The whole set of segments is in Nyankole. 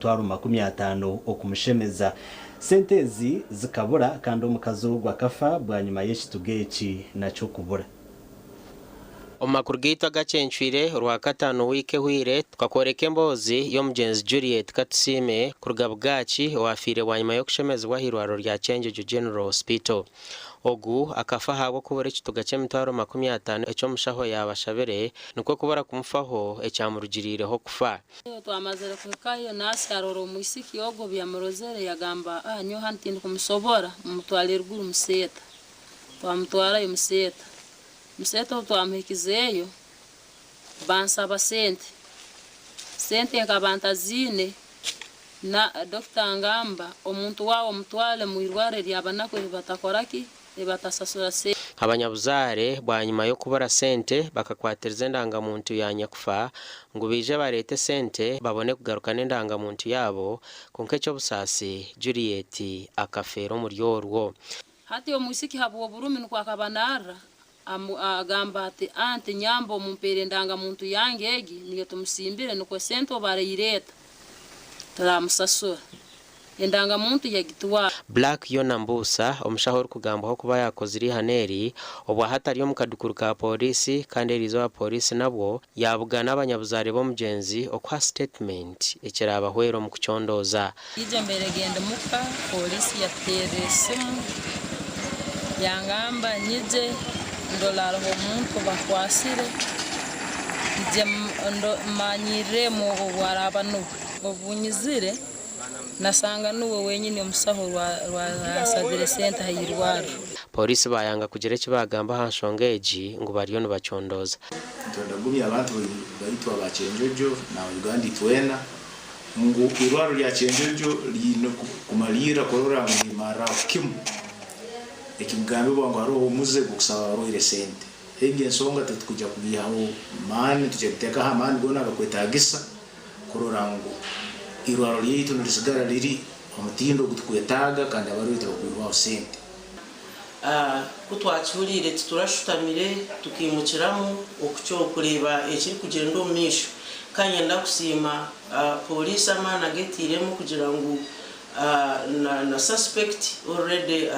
Emitwaro 50 okumushemeza. Sente ezi zikabura kandi omukazi ogu akafa bwanyima y'ekituga eki nakyo kubura. Omu makuru gaitu agacencwire Orwakataano wiiki ehweire, tukakworeka emboozi y'omugyenzi Juliet Katusiime kuruga Bugaaki owaafiire bwanyima y'okushemezibwa ah'eirwariro rya Kyenjojo General Hospital. Ogu akafa ahabw'okubura ekituga ky'emitwaro 50 eki omushaho yaabashabire nikwo kubura kumufaho ekyamurugiriireho kufa. Obu twamazire kuhikayo, naasi arora omwisiki ogu obu yamurozere yagamba, Ah, nyowe hanu tindikumusobora, mumutwale eruguru Museeta. Twamutwarayo Museeta. Museeta obu twamuhikizeeyo, bansaba sente. Sente nkaba ntaziine, na dokita angamba, omuntu waawe omutwale mu irwarro ery'abanaku ebi batakora ki? Nibatasasura sente. Abanyabuzaare bwanyima y'okubura sente bakakwatiriza endanga-muntu ya nyakufa ngu baije bareete sente babone kugaruka n'endanga-muntu yaabo kwonka eky'obusaasi Juliet akafeera omuri orwo. Hati omwisiki habw'oburumi nukwo akaba narra, agamba ati, Anti nyamba omumpeere endanga-muntu yange egi niyo tumusimbire nukwo sente obu araireeta turamusasura. Endangamuntu yagitwara. Black Yona Mbuusa, omushaho orikugambwaho kuba yaakozire eihano eri, obwahati ari omu kadukuru ka Pooriisi kandi eriizooba Pooriisi nabwo yaabugana abanyabuzaare b'omugyenzi okuha sitetimenti ekiraabahwere omu kucondooza. Ija mbaire genda muka, poliisi yatuteerera esimu yangamba nyije ndole hariho omuntu obakwasire, nyije manyirremu obu araaba nuwe. Obu nyizire Nasanga nuwe wenyini omusaho orwasabire sente aha irwarro. Pooriisi baayanga kugira eki baagamba aha nshonga egi ngu bariyo nibacondooza. Nitwenda kugumya abantu baitu aba Kyenjojo na Uganda itwena ngu irwariro rya Kyenjojo riine kumaliirra kurora ngu nirimarraho kimu ekikugambibwa ngu haroho omuze gw'okusaba abarwaire sente. Egi ensonga titukwija kugiihaho maani, nitwija kugiteekaho amaani goona agakwetaagisa kurora ngu irwariro ryaitu nirisigara riri omutindo ogu tukwetaaga kandi abarwaire tibakwihwaho sente. Ku twakihuriire titurashutamire tukaimukiramu okureeba ekirikugyenda omu maisho. Ka nyenda kusiima pooriisi amaani agu etairemu kugira ngu na suspect already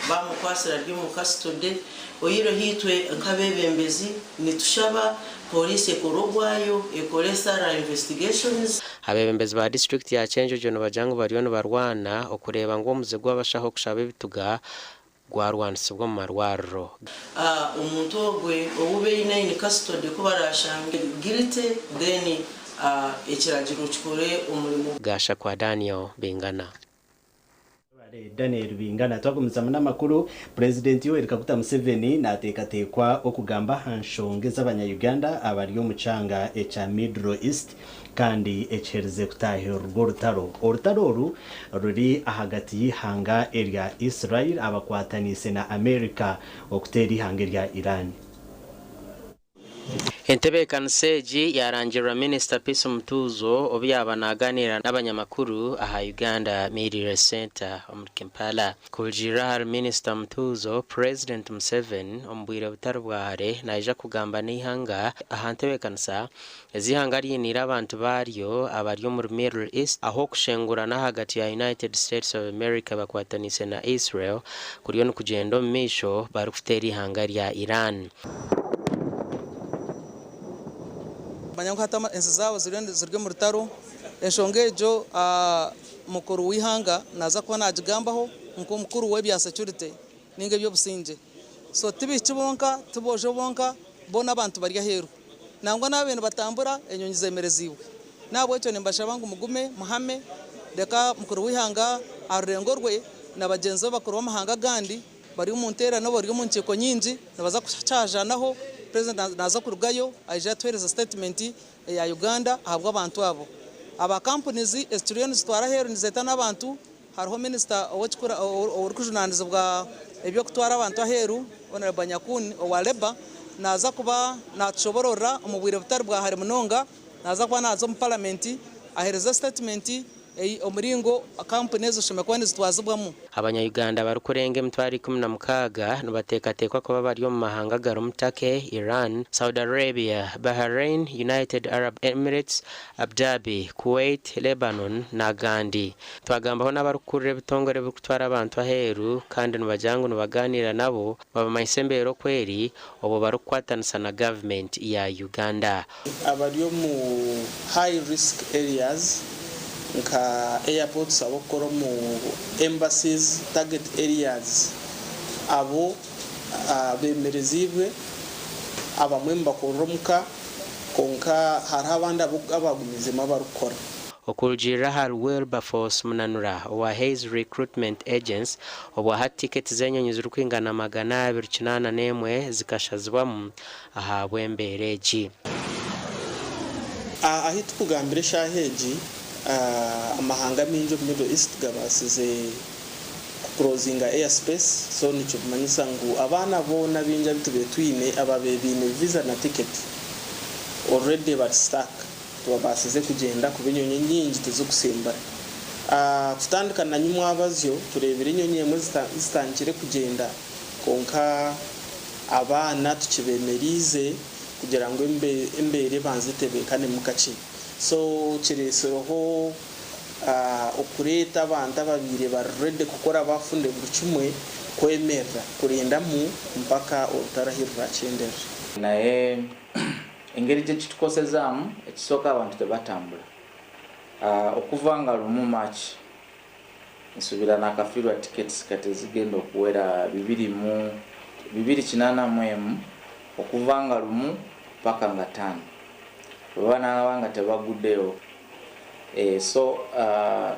bamukwasire ari omu custody. Oyihireho itwe nk'abeebembezi nitushaba Pooriisi ekore ogwayo, ekore thorough investigations. Abeebembezi ba disiturikiti ya Kyenjojo nibagira ngu bariyo nibarwana okureeba ngu omuze gw'abashaho kushaba ebituga gwarwanisibwa omu marwariro. Omuntu ogwe ou baine in custody ku baraashange guilty then ekiragiro kikore omurimo. Gashakwa Daniel Bingana. Daniel Bingana. Twagumizamu n'amakuru, Purezidenti Yoweri Kaguta Museveni nateekateekwa okugamba aha nshonga ez'abanya-Uganda abari omu kyanga ekya Middle East kandi ekiherize kutaahirirwa orutaro. Orutaro oru ruri ahagati y'eihanga erya Israel abakwataniise na America okuteera eihanga erya Iran. Entebeekanisa egi yaarangirira Minisita Peace Mutuuzo obu yaaba naaganiira n'abanyamakuru aha Uganda Media Centre omuri Kampala. Kurugiirira ahari Minisita Mutuuzo, Purezidenti Museveni omu bwire butari bwa hare naija kugamba n'eihanga aha ntebeekanisa ezi eihanga ryiniire abantu baaryo abari omuri Middle East ahu okushengurana ahagati ya United States of America bakwataniise na Israel kuriyo nikugyenda omu maisho barikuteera eihanga rya Iran. Manya ngu hati ensi zaabo ziri omu rutaro. Enshonga egyo mukuru w'eihanga naaza kuba naagigambaho nk'omukuru w'ebya security ninga eby'obusingye. So ti baishiki bonka, ti boojo bonka, boona abantu bari aheeru. Nangwa n'ababaire nibatambura enyonyi zemereziibwe. N'ahabw'ekyo nimbashaba ngu mugume muhame, reka mukuru w'eihanga aha rurengo rwe na bagyenzi be abakuru b'amahanga agandi Bari omu nteerane bari omu nkiiko nyingi nibaza kukyajanaho, Purezidenti naaza kurugayo aije atuheereze sitetimenti eya Uganda ahabw'abantu abo. Aba kampunizi ezituriyo nizitwara aheeru nizeeta n'abantu, hariho minisita orikujunaanizibwa eby'okutwara abantu aheeru, Hon. Anyakun owa Labour naaza kuba naatushobororera omu bwire butari bwa hare munonga, naaza kuba naaza omu paramenti aheereze sitetimenti. Omuringo kampuni ezo zishemereire kuba nizitwazibwamu. Abanya-Uganda abarikurenga 600,000 nibateekateekwa kuba bari omu mahanga agarimu Turkey, Iran, Saudi Arabia, Bahrain, United Arab Emirates, Abu Dhabi, Kuwait, Lebanon n'agandi. Twagambaho n'abarikukurira ebitongore ebirikutwara abantu aheeru kandi nibagira ngu nibagaaniira nabo babamanyise embeera oku eri obwo barikukwatanisa na gavumenti ya Uganda. Abari omu high risk areas nka airports, abokukora omu embassies, target areas abo bemerezibwe, abamwe nibakorera omuka kwonka hariho abandi abagumizemu abarikukora. Okurugiirira ahari Wilberforce Munanura owa Hays Recruitment Agency, obwahati tiketi z'enyonyi zirikwingana 281 zikashazibwamu ahabw'embeera egi. Ahu tukugambira eshaaha egi, amahanga maingi omu Middle East gabaasize kuclosinga airspace, so nikimanyisa ngu abaana boona baingi abu tubaire twine ababaire baine visa na ticket already bari stuck, tibabaasize kugyenda kuba enyonyi enyingi tizikusimbura. Kutandika na nyimwabazyo tureebire enyonyi emwe zitandikire kugyenda kwonka abaana tukibemeriize kugira ngu embeera ebanze etebeekanemu kakye. So kireetsireho okureeta abantu ababaire bari ready kukora bafunde buri kimwe kwemerera kurindamu mpaka orutaro ahu rurakyendera. Naye engeri gye kitukosezaamu, ekisooka abantu tebatambura. Okuva nga 1 March nsubira nakafiirwa tickets kati ezigenda okuwera bibiri mu bibiri kinaana mu emu okuva nga 1 paka nga 5 baba naba nga tebaguddeyo. So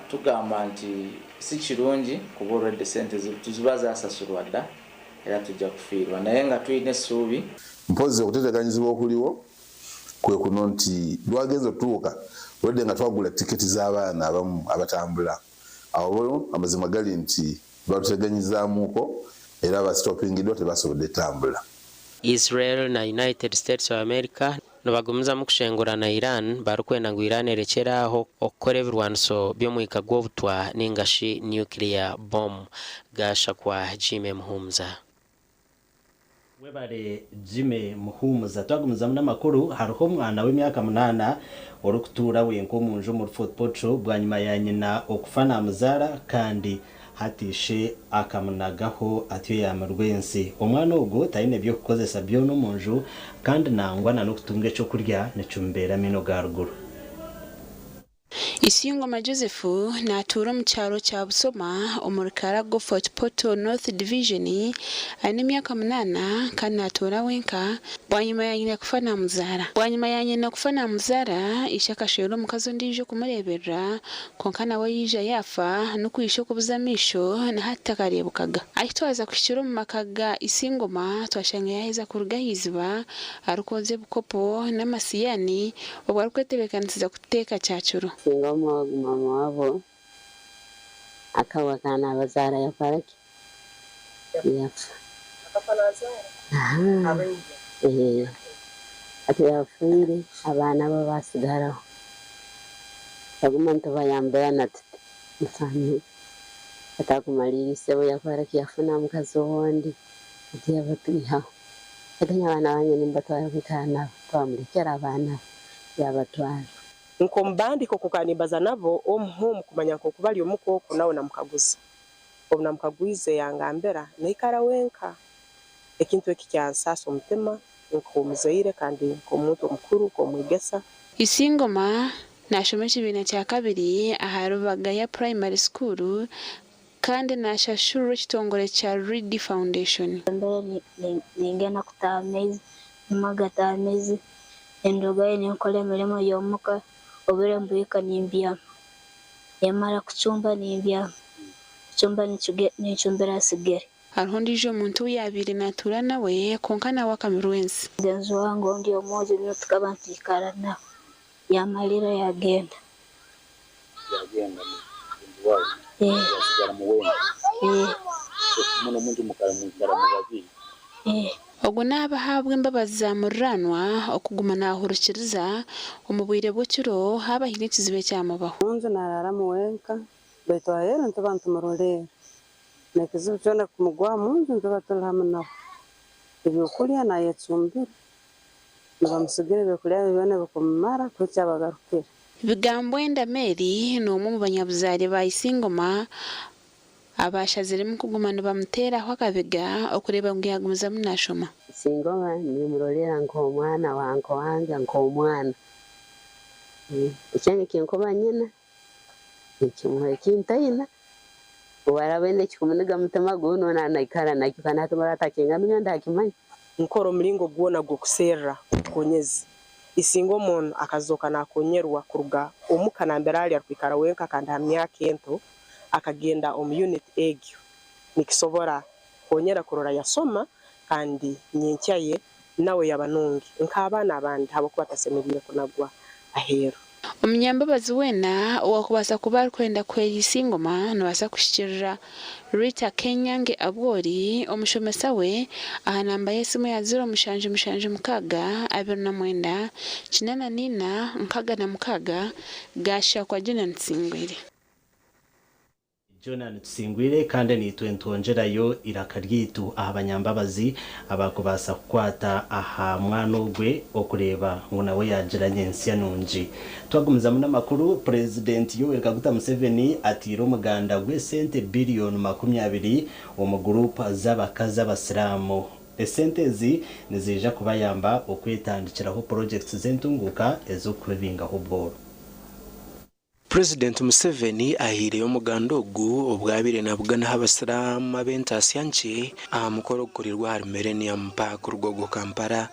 tugamba nti si kirungi kuba already sente ziba zasasulwa dda era tujja kufiirwa naye nga tulina essuubi. Mpozzi okuteteganyizibwa okuliwo kwe kuno nti lwagenze otutuuka olwedde nga twagula tiketi z'abaana abamu abatambula, awo bo amazima gali nti baluteganyizaamuuko era abasitopingiddwa tebasobodde tambula. Israel na United States of America nibagumizamu kushengura na Iran barikwenda ngu Iran erekyere aho okukora ebirwaniso by'omwika gw'obutwa ninga shi nuclear bomb. Gashakwa Jimmy Muhumuza. Webare Jimmy Muhumuza. Twagumizamu n'amakuru, hariho omwana w'emyaka 8 orikutuura wenka omunju omuri Fort Portal bwanyima ya nyina okufa namuzaara kandi hati ishe akamunagaho atyo yamirwa ensi. Omwana ogwo taine by'okukozesa byona omunju kandi nangwa na n'okutunga ekyokurya nikimubeera amaino ga ruguru. Isingoma Joseph naatuura omu kyaro kya Busoma omuri Karago Fort Portal North Division, aine emyaka 8 kandi naatuura wenka bwanyima ya nyina kufa namuzaara. Bwanyima ya nyina kufa namuzaara, ishe akashwera omukazi ondiijo kumureeberera kwonka nawe yaija yaafa n'okwisha okubuza amaisho na hati takareebukaga. Ahi twaza kuhikira omu maka ga Isingoma twashanga yaaheza kuruga aha iziba arikwozya ebikopo n'amasiyani obwo arikwetebeekanisiza kuteeka kyakiro. Singa ogu mama wabo akaba akanabazaara yakora ki? Yafa. Hati yafiire abaana bo basigaraho. Twaguma nitubayambirana tuti mu family. Hati akumaliira isebo yakora ki? Yafuna omukazi owundi hati yabatwihaho. Hati nyowe abaana bange nimbatwara kwikara nabo, twamurekera abaana be yabatwara. Nk'omubandika okukanimbaza nabo omuhumu kumanya nk'oku bari omuka oku nawe namukaguza. Obu namukagwize yangambira naikara wenka. Ekintu eki kyansaasa omutima nk'omuzaire kandi nk'omuntu omukuru nk'omwegesa. Isingoma naashoma ekibiina kya kabiri aha Rubagaya Primary School kandi naashashurwa ekitongore kya Ready Foundation. Mbere ningenda kutaha amaizi, nimara gataha amaizi nindugayo ninkora emirimo y'omuka, obwire nibuhika nimbyama, nimara kucumba nimbyama, kucumba nincumbira aha sigiri. Hariho ondiijo omuntu ou yaabaire naatuura nawe kwonka nawe akamirwa ensi. Mugenzi wange ondi omwojo nyowe tukaba nitwikara nawe, yamalira yagenda. Yagenda mugenzi wawe? Yasigara mu wenka? Muno munju mukara mwikara mu babiri? Ogu naaba ahabw'embabazi za muriraanwa okuguma naahurikiriza omu bwire bw'ekiro haaba haine ekizibu ekyamubaho. Omunju naraaramu wenka baitu aheeru nituba nitumuroleera n'ekizibu kyona kumugwaho munju nituba tuli hamu nawe. Ebyokulya nayecumbira, nibamusigira ebyokulya bye byona ebikumumara kuhikya abagarukire. Bigambwenda Mary n'omwe omu banyabuzaare ba Isingoma Abaashaziremu kuguma nibamuteeraho akabiga okureeba ngu yaagumizamu naashoma. Isingoma nimurorera nk'omwana wange wange nk'omwana. Ekyange ekinkuba nyina nikimuha ekintaina. Obu araaba aine ekikumuniga mutima gwe onu naikara nakyo kandi hati muraba atakingambire nyowe ndakimanya. Nkora omulingo gwona gw'okuserra obukonyezi. Isinga omuntu akazooka nakonyerwa kuruga omuka nambere ali arukwikara wenka kandi ha myaka ento akagenda omu unit egyo nikisobora kukonyera kurora yasoma kandi nyenkya ye nawe yaba nungi nk'abaana abandi habwokuba atasemeriire kunagwa aheeru. Omunyambabazi weena owaakubaasa kuba arikwenda kuhwera Isingoma noobaasa kuhikiirira Rita Kenyange Abwori, omushomesa we, aha namba y'esimu ya 0776 29 84 66 Gashakwa Junior Tusingwire. Jonah Tusingwire kandi naitwe nitwongyerayo eiraka ryaitu aha banyambabazi abakubaasa kukwata aha mwana ogwe okureeba ngu nawe yaagira nyentsya nungi. Twagumizamu n'amakuru, Purezidenti Yoweri Kaguta Museveni ataire omuganda gw'esente biriyoni 20 omu guruupu z'abakazi abasiraamu. Esente ezi niziija kubayamba okwetandikiraho purogyekiti z'entunguuka ez'okwebingaho obworo. Purezidenti Museveni ahaireyo omuganda ogu obu abaire nabuganaho abasiraamu ab'entaasya nkye aha mukoro ogukoreirwe ahari Millennium Park Rugogo, Kampala.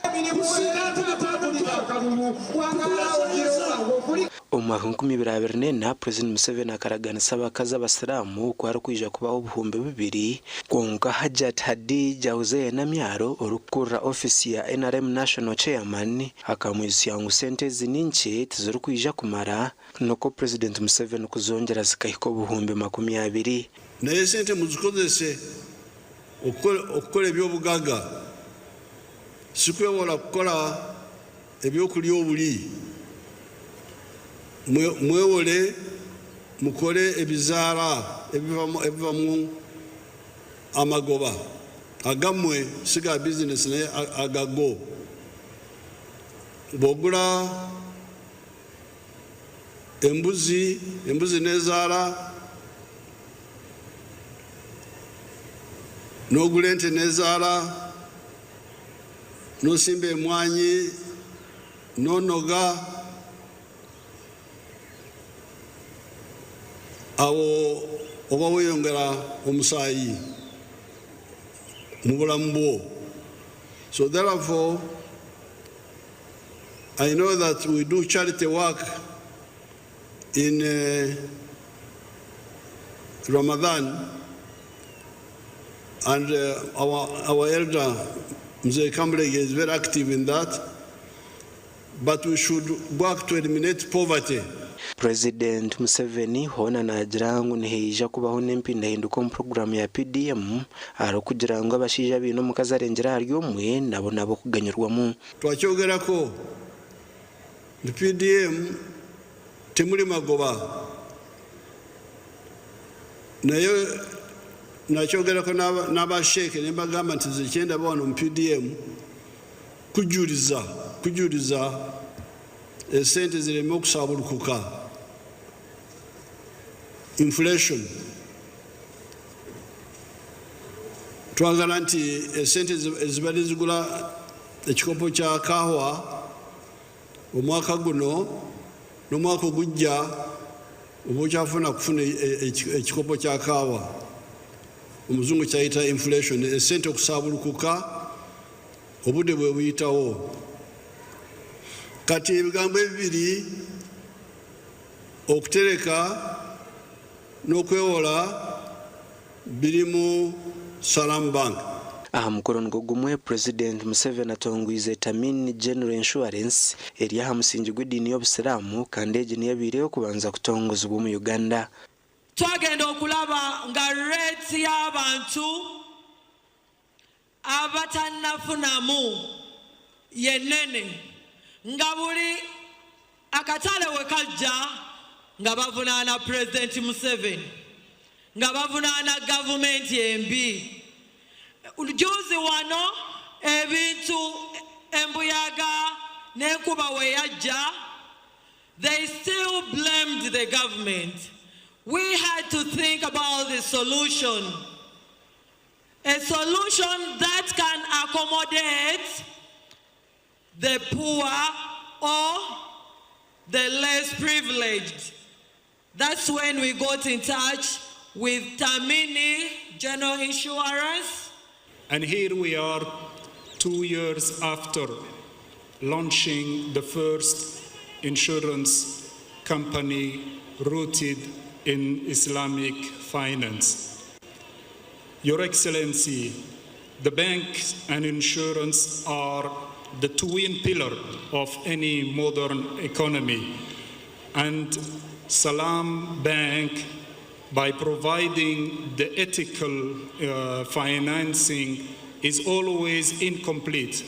Omu mwaka 2024, Purezidenti Museveni akaraganisa abakazi abasiraamu ku arikwija kubaha 2000 kwonka Hajjat Hadijah Hussein Namyaro orikukurira ofiisi ya NRM National Chairman akamwijutsya ngu sente ezi ni nkye tizirikwija kumara Nikwo Purezidenti Museveni kuzongyera zikahika 20,000. Naye esente muzikozese okukora ebyobugaga, si kwewola kukora ebyokulya obuli. Mwewole mukore ebizaara ebivamu amagoba agamwe, si ga bizinesi naye agago. Bwogura Embuzi, embuzi n'ezaara, n'ogura ente n'ezaara, n'osimba emwanyi, n'onoga, awo oba weyongera omusaayi mu bulamu bwo. So therefore, I know that we do charity work in Ramadan and our elder Mzee Kamulege is very active in that, but we should work to eliminate poverty. Purezidenti Museveni hoona naagira ngu nihaija kubaho n'empindahinduka omu puroguraamu ya PDM arikugira ngu abashaija abaine omukazi arengire ahari omwe nabo n'ab'okuganyirwamu. Twakyogerako nti PDM temuri magoba naye nakyogerako n'aba Sheikh nembagamba nti nze kyendaba wano mu PDM kujuriza kujuriza esente zireme okusabulukuka, inflation. Twagala nti esente ezibadde zigura ekikopo kya kahwa omwaka guno n'omwaka ogujja oba okyafuna kufuna ekikopo kya kaawa. Omuzungu kyayita inflation, esente okusabulukuka obudde bwe buyitawo. Kati ebigambo ebibiri okutereka n'okwewola biri mu Salaam Bank. Aha mukoro nigwo gumwe, Purezidenti Museveni atongwize Tamin General Insurance eri aha musingi gw'ediini y'obusiraamu kandi egi niyo ebaire ey'okubanza kutongozibwa omu Uganda. Twagenda okulaba nga rate y'abantu. Abatannafunamu y'ennene nga buli akatale we kajja nga bavunaana Pulezidenti Museveni, nga bavunaana gavumenti embi. Juuzi wano ebintu embuyaga n'enkuba we yajja, they still blamed the government. We had to think about the solution. A solution that can accommodate the poor or the less privileged. That's when we got in touch with Tamini General Insurance. And here we are 2 years after launching the first insurance company rooted in Islamic finance. Your Excellency, the banks and insurance are the twin pillar of any modern economy. And Salam Bank, by providing the ethical financing, is always incomplete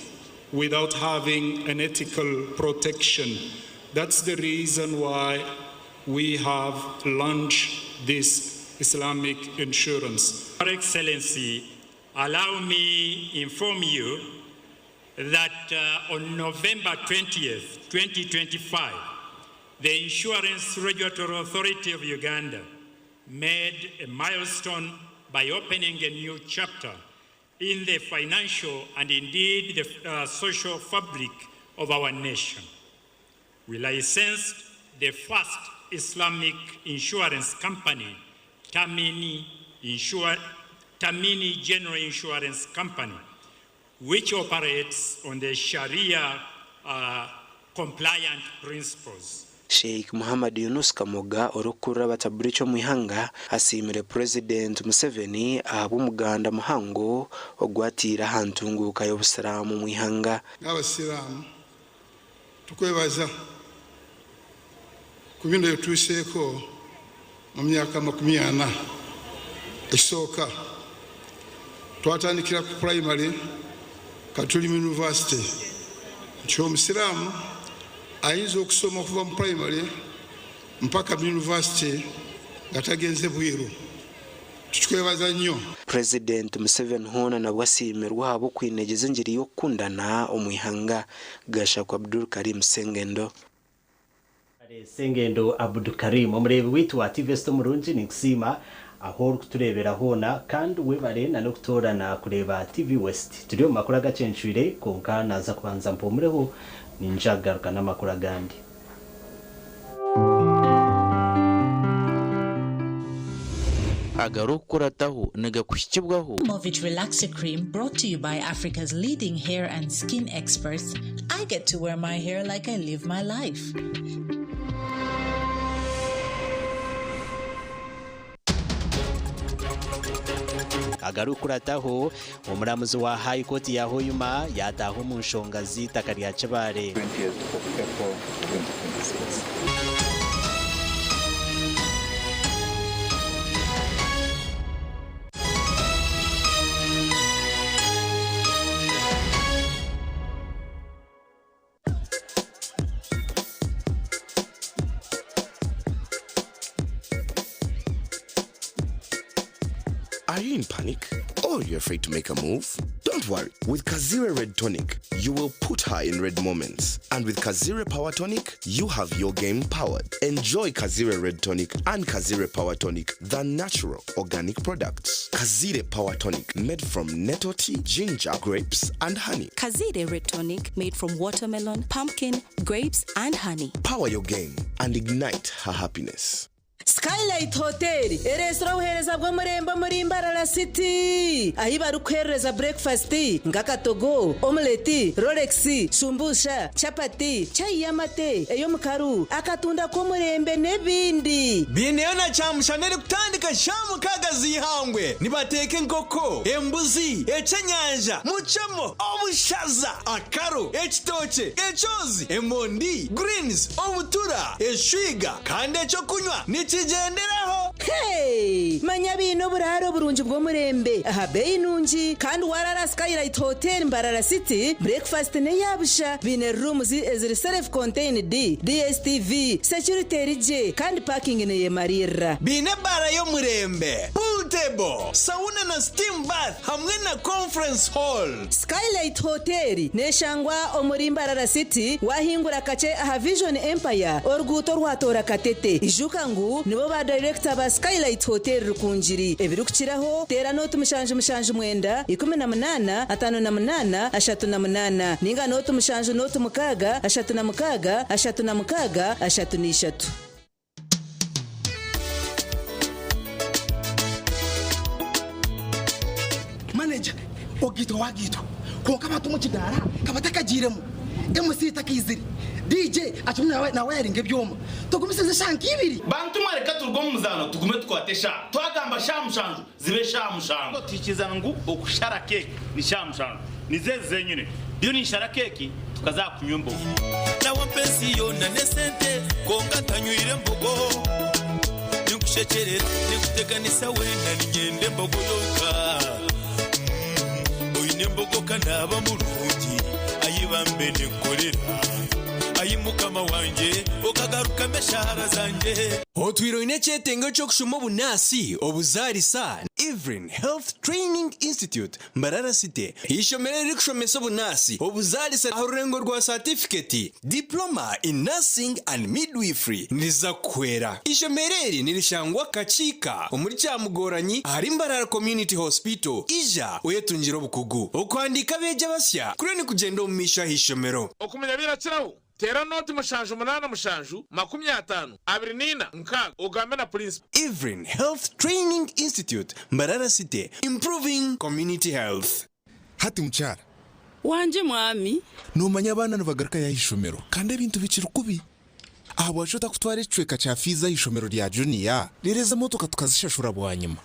without having an ethical protection. That's the reason why we have launched this Islamic insurance. Your Excellency, allow me inform you that on November 20th, 2025, the Insurance Regulatory Authority of Uganda made a milestone by opening a new chapter in the financial and indeed the social fabric of our nation. We licensed the first Islamic insurance company, Tamini General Insurance Company, which operates on the Sharia compliant principles. Sheikh Muhammad Yunus Kamoga, orikukurira abataburiiki omu ihanga, asiimire Purezidenti Museveni ahabw'omuganda muhango ogwatiire aha ntunguuka y'obusiraamu omu ihanga. N'abasiraamu tukwebaza ku bino byetuuseeko mu myaka 40. Ekisooka, twatandikira ku primary, katuli mu university, nti omusiraamu ayinza okusoma okuva mu primary mpaka mu university nga tagenze bweru. Tukikwebaza nnyo. Purezidenti Museveni hoona nabwo asiimirwe ahabw'okwinegyeza engeri y'okukundana omu ihanga. Gashakwa Abdul Karim Sengendo. Sengendo Abdukarim, omureebi waitu wa TV West omurungi, ninkusiima aho orikutureebera hoona, kandi webare na n'okutoorana kureeba TV West. Turi omu makuru agacencwire, kwonka naza kubanza mpumureho, ninja kugaruka n'amakuru agandi. Agarikukurataho nigakuhikibwaho. Movit Relaxer Cream, brought to you by Africa's leading hair and skin experts. I get to wear my hair like I live my life. Agarikukurataho, omuramuzi wa High Court ya Hoima yataaha omu nshonga z'eitaka rya Kibaare. 20th of April 2026. Are you in panic? Or you're afraid to make a move? Don't worry. With Kazire Red Tonic, you will put her in red moments. And with Kazire Power Tonic, you have your game powered. Enjoy Kazire Red Tonic and Kazire Power Tonic, the natural organic products. Kazire Power Tonic, made from nettle tea, ginger, grapes, and honey. Kazire Red Tonic, made from watermelon, pumpkin, grapes, and honey. Power your game and ignite her happiness. Skylight Hotel ereesire obuheereza bw'omurembe omuri Mbarara City, ahi barikuherereza breakfast nk'akatogo, omelette, rolex, shumbusha, chapati, chai y'amate ey'omukaru, akatunda k'omurembe n'ebindi. Biineyo na kyamushana erikutandika sha 6 z'ihangwe. Nibateeka enkoko, embuzi, ekyenyanja, mucemo, obushaza, akaro, ekitookye, ekyozi, emondi, greens, obutura, eshwiga, kandi ekyokunywa nikigyenderaho. Hey! Manya biine oburaaro oburungi bw'omurembe aha beeyi nungi kandi warara Skylight Hotel Mbarara City, breakfast n'eya busha. Biine rooms eziri self contained, DSTV, security eri gye kandi parking neyemariirira. Biine ebaara y'omurembe, pool table, sauna na steam bath hamwe na conference hall. Skylight Hotel neshangwa omuri Mbarara City wahingura kakye aha Vision Empire oruguuto orwatoora Katete. Ijuka ngu nibo ba dayirekita ba Skylight Hotel Rukungiri. Ebirikukiraho teera nooti 779 18 58 38 ninga nooti 7 nooti 6 36 36 33. Manager, ogaitwa wagaitwa kwonka abantu omu kidaara kabatakagiiremu, MC takaizire, DJ akirimu nawayaringa ebyoma, tugumisirize eshaaha nk'ibiri. Bantu mwe reka turuge omu muzaano tugume tukwate eshaaha. Twagamba shaaha mushanju zibe shaaha mushanju. Twikiriza ngu okushara keeki ni shaaha mushanju. Nizo ezi zenyine. Ndiyo ninshara keeki tukaza aha kunywa embogo. Nawe mpa ensi yoona n'esente kwonka ntanywire mbogo. Ninkushekyerera, ninkuteganisa weena niinyenda embogo yonka. Oine embogo ka naaba murungi, ayi bambe ninkukorera. Ayi Mukama wangye, okagarukamu eshaara zangye. Otwire oine ekyetengo ky'okushoma obunaasi, obuzaarisa, Evelyn Health Training Institute, Mbarara City, eishomero eririkushomesa obunaasi, obuzaarisa aha rurengo rwa saatifiketi, Diploma in Nursing and Midwifery, niriza kukuhwera. Eishomero eri nirishangwa Kakiika omuri Kyamugoranyi ahari Mbarara Community Hospital. Ija oyetungire obukugu. Okuhandiika abeegi abasya kuriyo nikugyenda omu maisho aha ishomero. Okumanya birakiraho, teera nooti 7 8 7 50 24 6 ogambe na purinsipo. Evelyn Health Training Institute, Mbarara City, Improving Community Health. Hati mukyara. Wangye mwami. Noomanya abaana nibagarukayo aha ishomero kandi ebintu bikiri kubi. Ahabwaki otakutwara ekicweka kya fiizi aha ishomero rya juniya reero ezi emotoka tukazishashura bwanyima?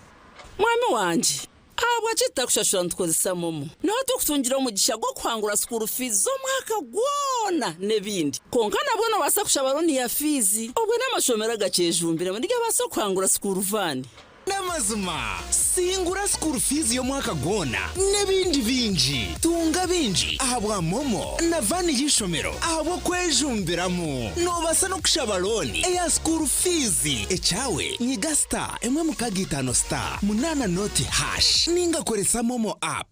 Mwami wangye, ahabwaki tutakushashura nitukozesa momo? Niho turikutungira omugisha gw'okuhangura school fees z'omwaka gwona n'ebindi. Kwonka nabwo noobaasa kushaba looni ya fiizi. Obwe n'amashomero agakyejumbiremu nigabaasa okuhangura school van. N'amazima, singura school fees y'omwaka gwona n'ebindi bingi. Tunga bingi ahabwa MoMo na van y'eishomero ahabw'okwejumbiramu. Noobaasa n'okushaba looni eya school fees. Ekyawe, nyiga star emwe mukaaga itaano star munaana nooti hash ninga koresa MoMo app.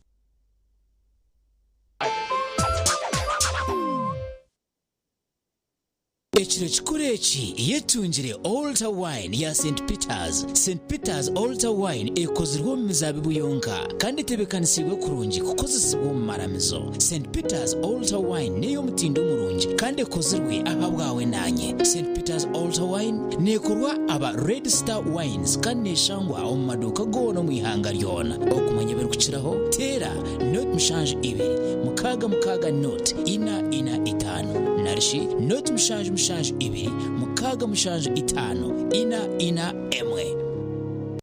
Ekiro kikuru eki yetungire Altar Wine ya St Peters. St Peters Altar Wine ekozirwe omu mizaabibu yonka kandi etebeekanisiibwe kurungi kukozesibwa omu maramizo. St Peters Altar Wine n'ey'omutindo murungi kandi ekozirwe ahabwawe naanye. St Peters Altar Wine neekorwa aba Red Star Wines kandi neeshangwa omu maduuka goona omu ihanga ryona. Okumanya ebirikukiraho, teera 072 66 0 4 4 5 narishi 0 7 7 2 6 7 5 4 4 1.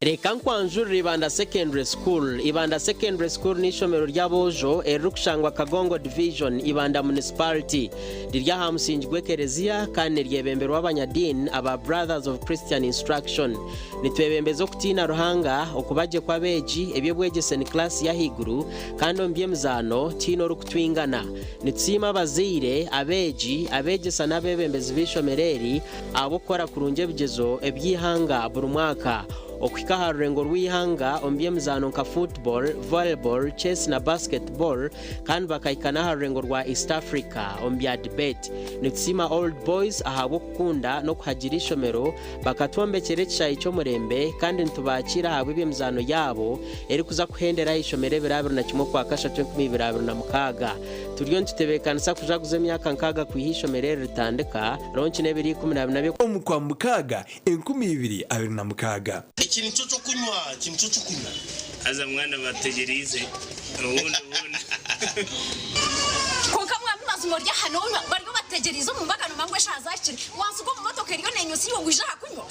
Reka nkwanjurire Ibanda Secondary School. Ibanda Secondary School n'eishomero ry'aboojo eririkushangwa Kagongo Division, Ibanda Municipality. Riri aha musingi gw'ekereziya kandi niryebemberwa abanyadiini aba Brothers of Christian Instruction. Nitwebembeza okutiina Ruhanga, okuba gye kw'abeegi, eby'obwegyese ni kilaasi y'ahaiguru kandi omu by'emizaano tihaine orikutwingana. Nitusiima abazaire, abeegi, abeegyesa n'abeebembezi b'eishomero eri ahabw'okukora kurungi ebigyezo eby'eihanga buri mwaka okuhika aha rurengo rw'eihanga omu by'emizaano nka football, volleyball, chess na basketball kandi bakahika n'aha rurengo rwa East Africa omu bya debate. Nitusiima Old Boys ahabw'okukunda n'okuhagira eishomero Bakatwombekyera ekishaayi ky'omurembe kandi nitubakiira ahabw'eby'emizaano yaabo erikuza kuhendera aha ishomero ebiro 21 Okwakashatu 2026. Turiyo nitutebeekanisa kujaguza emyaka nkaaga kwiha eishomero eri ritandika, ronki n'ebiro 14 by'Okwa. Omu Kwamukaaga 2026. Eki nikyo ky'okunywa, eki nikyo ky'okunywa. Haza mwana bategyereize obundi obundi. Kwonka mwami mazima ori aha nonywa bariyo bategyereize omu mbaga nomanya ngu eshaaha zahikire wansiga omu motoka eriyo nenyusa iwe ngu ija aha kunywa.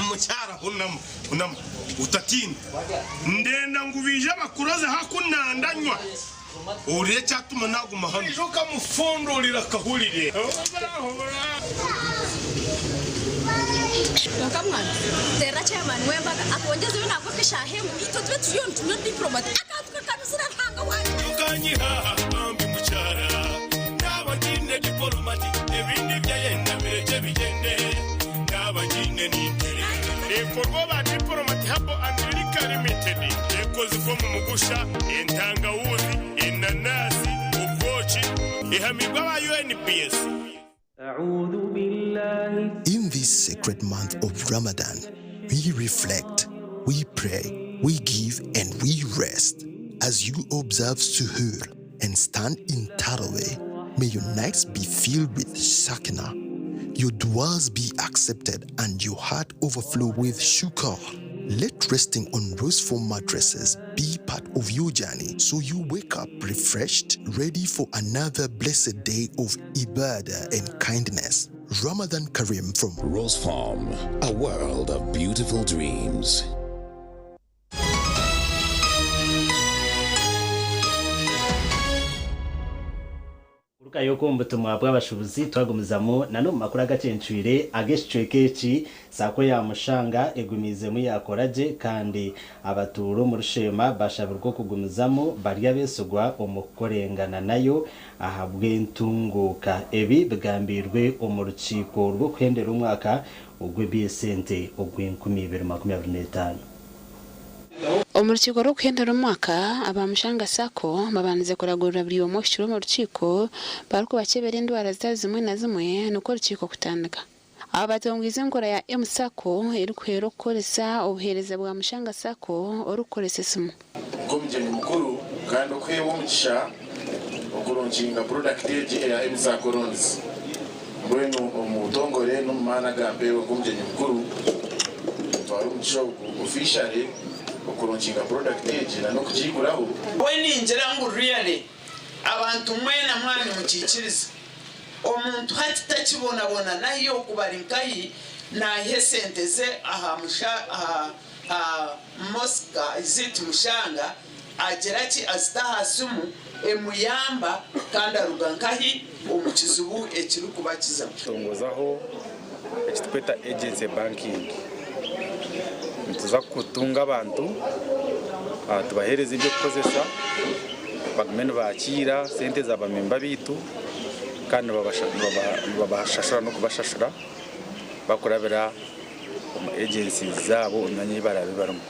Mukyara hunama, hunama, otatiina. Ndenda ngu baije bakuroze haku nandanywa, ohurire ekyatuma naguma hanu. Oija okamufundurira akahurire. Hubura, hubura. Konka mwana, terera chairman w'embaga atwongyezeyo nangwa nk'eshaaha emwe itwe tube turiyo nitunywa diplomat akantu kakanuzire Ruhanga wangye. Tukanyihaha bambi mukyara naba ngiine diporomati ebindi byayenda birekye bigyende naba ngiine ninterera. Ekorwa ba Diplomat Herbal and Liquor Limited ekozirwe omu mugusha, entangawuzi, enanasi, obwoki, ehamibwe aba UNBS. In this sacred month of Ramadan, we reflect, we pray, we give, and we rest. As you observe Suhoor and stand in Taraweh, may your nights be filled with Sakina, your duas be accepted, and your heart overflow with shukr. Let resting on rose foam mattresses be part of your journey so you wake up refreshed, ready for another blessed day of ibadah and kindness. Ramadan Kareem from Rose Farm, a world of beautiful dreams. Kurugayo omu butumwa bw'abashuubuzi twagumizamu na n'omu makuru agacencwire ag'ekicweka eki SACCO ya Mushanga egumiizemu yakora gye kandi abatuura omu Rushema bashabirwe okugumizamu bari abeesigwa omu kukorengana nayo ahabw'entunguuka. Ebi bigambiirwe omu rukiiko rw'okuhendera omwaka ogw'eby'esente ogw'enkumi ibiri makumi abiri n'etaano. Omu rukiiko rw'okuhendera omwaka, aba Mushanga SACCO babandize kuragurira buri omwe ohikire omu rukiiko barikubakyebera endwara zitari zimwe na zimwe nikwo orukiiko kutandika. Aba batongwize enkora ya M-SACCO erikuhwera okukoresa obuheereza bwa Mushanga SACCO orikukoresa esimu. Nk'omugyenyi mukuru kandi okuheebwa omugisha okulaunchinga product egi eya M-SACCO Loans mbwenu omu butongore n'omu maani agampeerwa nk'omugyenyi mukuru ntwara omugisha ogu officially okulaunchinga product egi na n'okugiiguraho. We ningira ngu really abantu mwena mwani mukikiriza omuntu hati takibonabona nahi okubari nkahi nayiha esente ze aha musha aha aha mosque is it mushanga agira ki azita aha simu emuyamba kandi aruga nkahi omu kizibu ekirikubakiza. Kutongozaho ekiturikweta agency banking. Nituza kutunga abantu tubaheereze eby'okukozesa bagume nibakiira sente za bamemba baitu kandi nibabashashura n'okubashashura bakurabira omu agencies zaabo omu myanya ei baraabe barimu.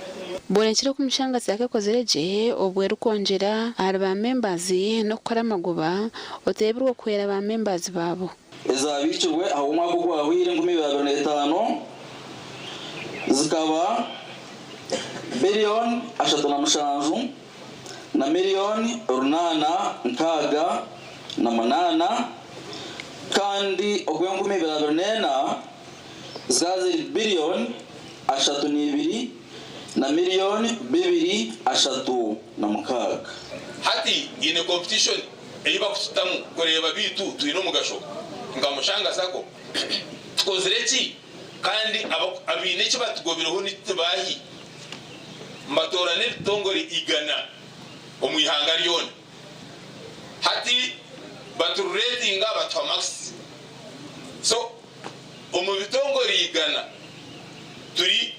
Borekire oku Mushanga SACCO ekozire gye obwo erikwongyera ahari ba members n'okukora amagoba oteebirwe okuhwera ba members baabo. Ezabiikirwe aha omwaka ogwahweire 2025 zikaba biliyoni 37 na miliyoni 868, kandi ogw'e 2024 zikaba ziri biliyoni 32 na miliyoni 236. Hati ine competition ei bakututamu kureeba bitu twine omugasho nka Mushanga SACCO tukozire ki kandi abaine eki batugobireho nitubahi mbatoorana ebitongore 100 omu ihanga ryona. Hati batururetinga batuha marks, so omu bitongore 100 turi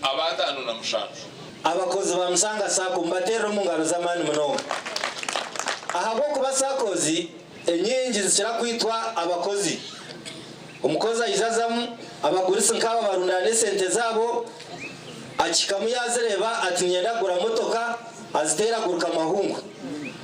aba 57. Abakozi ba Mushanga SACCO mubaterere omu ngaro z'amaani munonga, ahabw'okuba SACCOs enyingi zikira kwitwa abakozi. Omukozi aijazamu abagurisi nk'aba barundana esente zaabo, akikamu yazireba ati ninyenda kugura motoka, aziteera aguruka amahungu.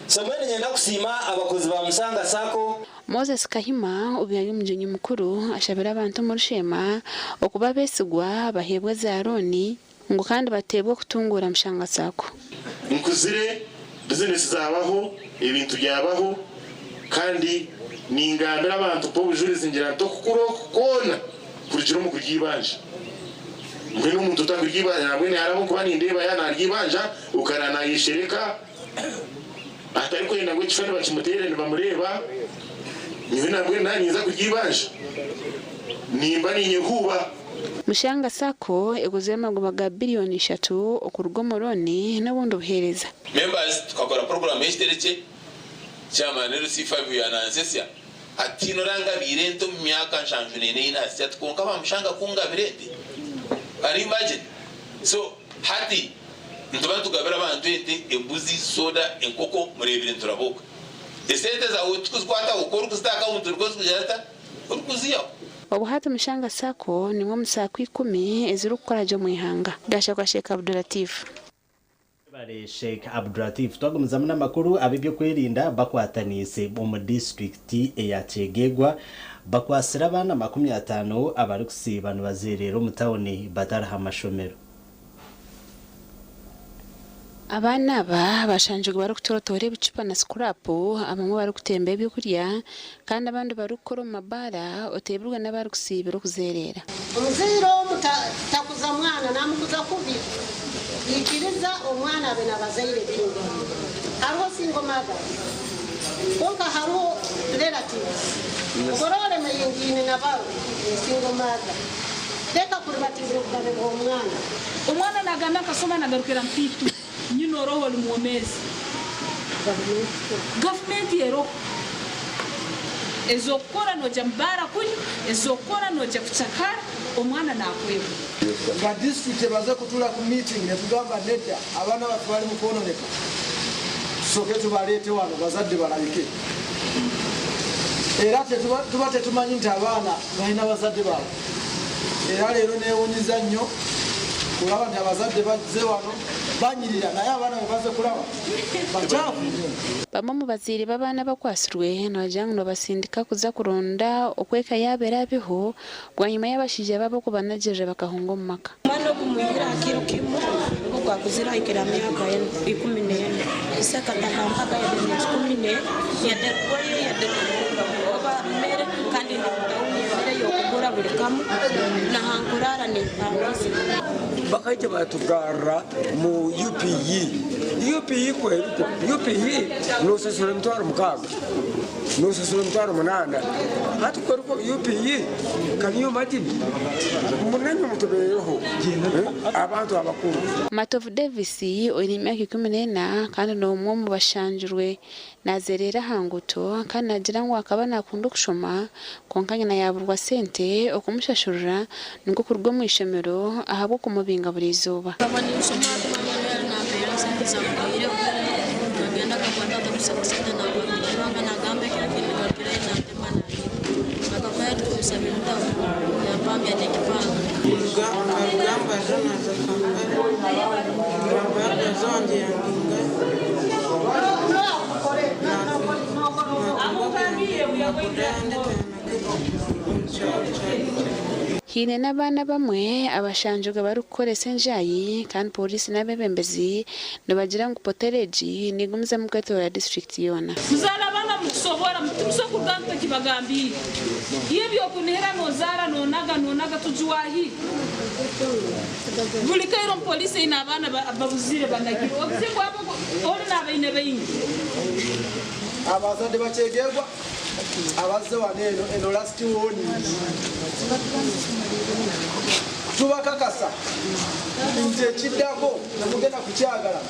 So mbwenu ninyenda kusiima abakozi ba Mushanga SACCO. Moses Kahima obu yari omugyenyi mukuru ashabire abantu omu Rushema okuba abeesigwa baheebwe za looni ngu kandi bateebwe okutunguura Mushanga SACCO. Nkuzire bizinesi zabaho, ebintu byabaho, kandi ningambira abantu b'obujurizi ngira nti okukura oku kwona kurugira omu kurya ibanja. Mbwenu omuntu otakurya ibanja nabwene hariho nkuba nindeeba ya narya ibanja ukara nayeshereka atari kwenda ngu ekifani bakimuteere nibamureeba. Nyowe nabwene nanyinza kurya ibanja nimba ninyehuuba. Mushanga SACCO eguzire amagoba ga biliyoni 3 okuruga omu looni n'obundi buheereza. Members, tukakora program y'ekiterekye chairman LC5 yanansesya ati norangabiire ente omu myaka 74 asya ati konka bamushanga kungabira ente. Can you imagine? So hati nituba nitugabira abantu ente, embuzi, soda, enkoko mureebire nituraboka. Esente zaawe tikuzikwataho ku orikuzita aha akawunti orikuba orikugira ota? Orikuziihaho. Obu hati Mushanga Sacco nimwe omu Sacco ikumi ezirikukora gye omu ihanga. Gashakwa Sheikh Abdulatif. Webare Sheikh Abdulatif. Twagumizamu n'amakuru, ab'ebyokwerinda bakwataniise omu disiturikiti eya Kyegegwa bakwatsire abaana 50 abarikusiiba nibazeereera omu tauni batari ha mashomero. Abaana aba bashangirwe barikutorotoora ebicupa na sikurapu, abamwe barikutemba ebyokurya kandi abandi barikukora omu mabaara oteebirwe n'abarikusiibira okuzeereera. Omuzaire omu takuza mwana namukuza kubi, ikiriza omwana abe nabazaire be. Hariho single mothers kwonka hariho relatives oborora emeyingiine na baro single mother reka kuribatizira obugabe bw'omwana. Omwana nagamba nkasoma nagarukira mpitu nyina oroho oli mwomezi gavumenti eroho ezokukora nogya mubaara kunywa ezokukora nogya kucakara omwana nakwebwa. Nga disitulikiti emaze kutuula ku meeting netugamba nedda abaana baffe bali mu kwononeka tusooke tubaleete wano bazadde balabike era tuba tetumanyi nti abaana balina bazadde baabwe era leero newunyiza nnyo kulaba nti abazadde bazze wano banyirira naye abaana bebaze kulaba bakyafu nnyo. Bamwe omu bazaire b'abaana abakwatsirwe nibagira ngu nibabasindika kuza kuronda oku eka yaabo eraabeho bwanyima y'abashaija baabo okubanagirira bakahunga omu maka. Omwana ogu mwihire aha kiro kimwe ogu akuzire ahikire aha myaka 14. Ise akatahampaga yadde nekikumi ne yadde rugoye yadde oba mere kandi ndi mu tawuni emere y'okugura buri kamu nahankurara nimpangisa. Bakaija batugarra mu UPE. UPE kwerikwo UPE nosasura 60,000 nosasura 800,000 hati kwerikwo UPE can you imagine munanyo mutubeereho abantu abakuru. Matovu Davis oine emyaka 14 kandi n'omwe omu bashangirwe Naazereera aha nguuto kandi naagira ngu akaba naakunda okushoma kwonka nyina yaaburwa sente okumushashurira nikwo kuruga omu ishomero ahabw'okumubinga buri izooba. Nkaba ninshoma hati maama nyowe yari nampeera sente zamuhweireho nagenda akagwa taata kushaba sente nabanga nagamba ekiro ekindi ngarukireyo nantema nanyita akavayo ati kumusaba ebitabo yampambya n'ekipanga. Nkaruga mbaza naaza Kampala nkaruga wangye yambingayo. Haine n'abaana abamwe abashangirwe barikukoresa enjaayi kandi pooriisi n'abeebembezi nibagira ngu potero egi negumizamu kwetoorora disiturikiti yoona. Muzaara abaana mukusobora timuso kuruga mutakibagambiire. Iyo ebyokunihira nozaara nonaga nonaga tujuwahi. Buri kaire omupoliisi aine abaana babuzire banagire obuzibu bwabo oli nabaine baingi. Abazadde ba Kyegegwa abazze wano eno eno last warning. Tubakakasa nti ekiddako temugenda kukyagala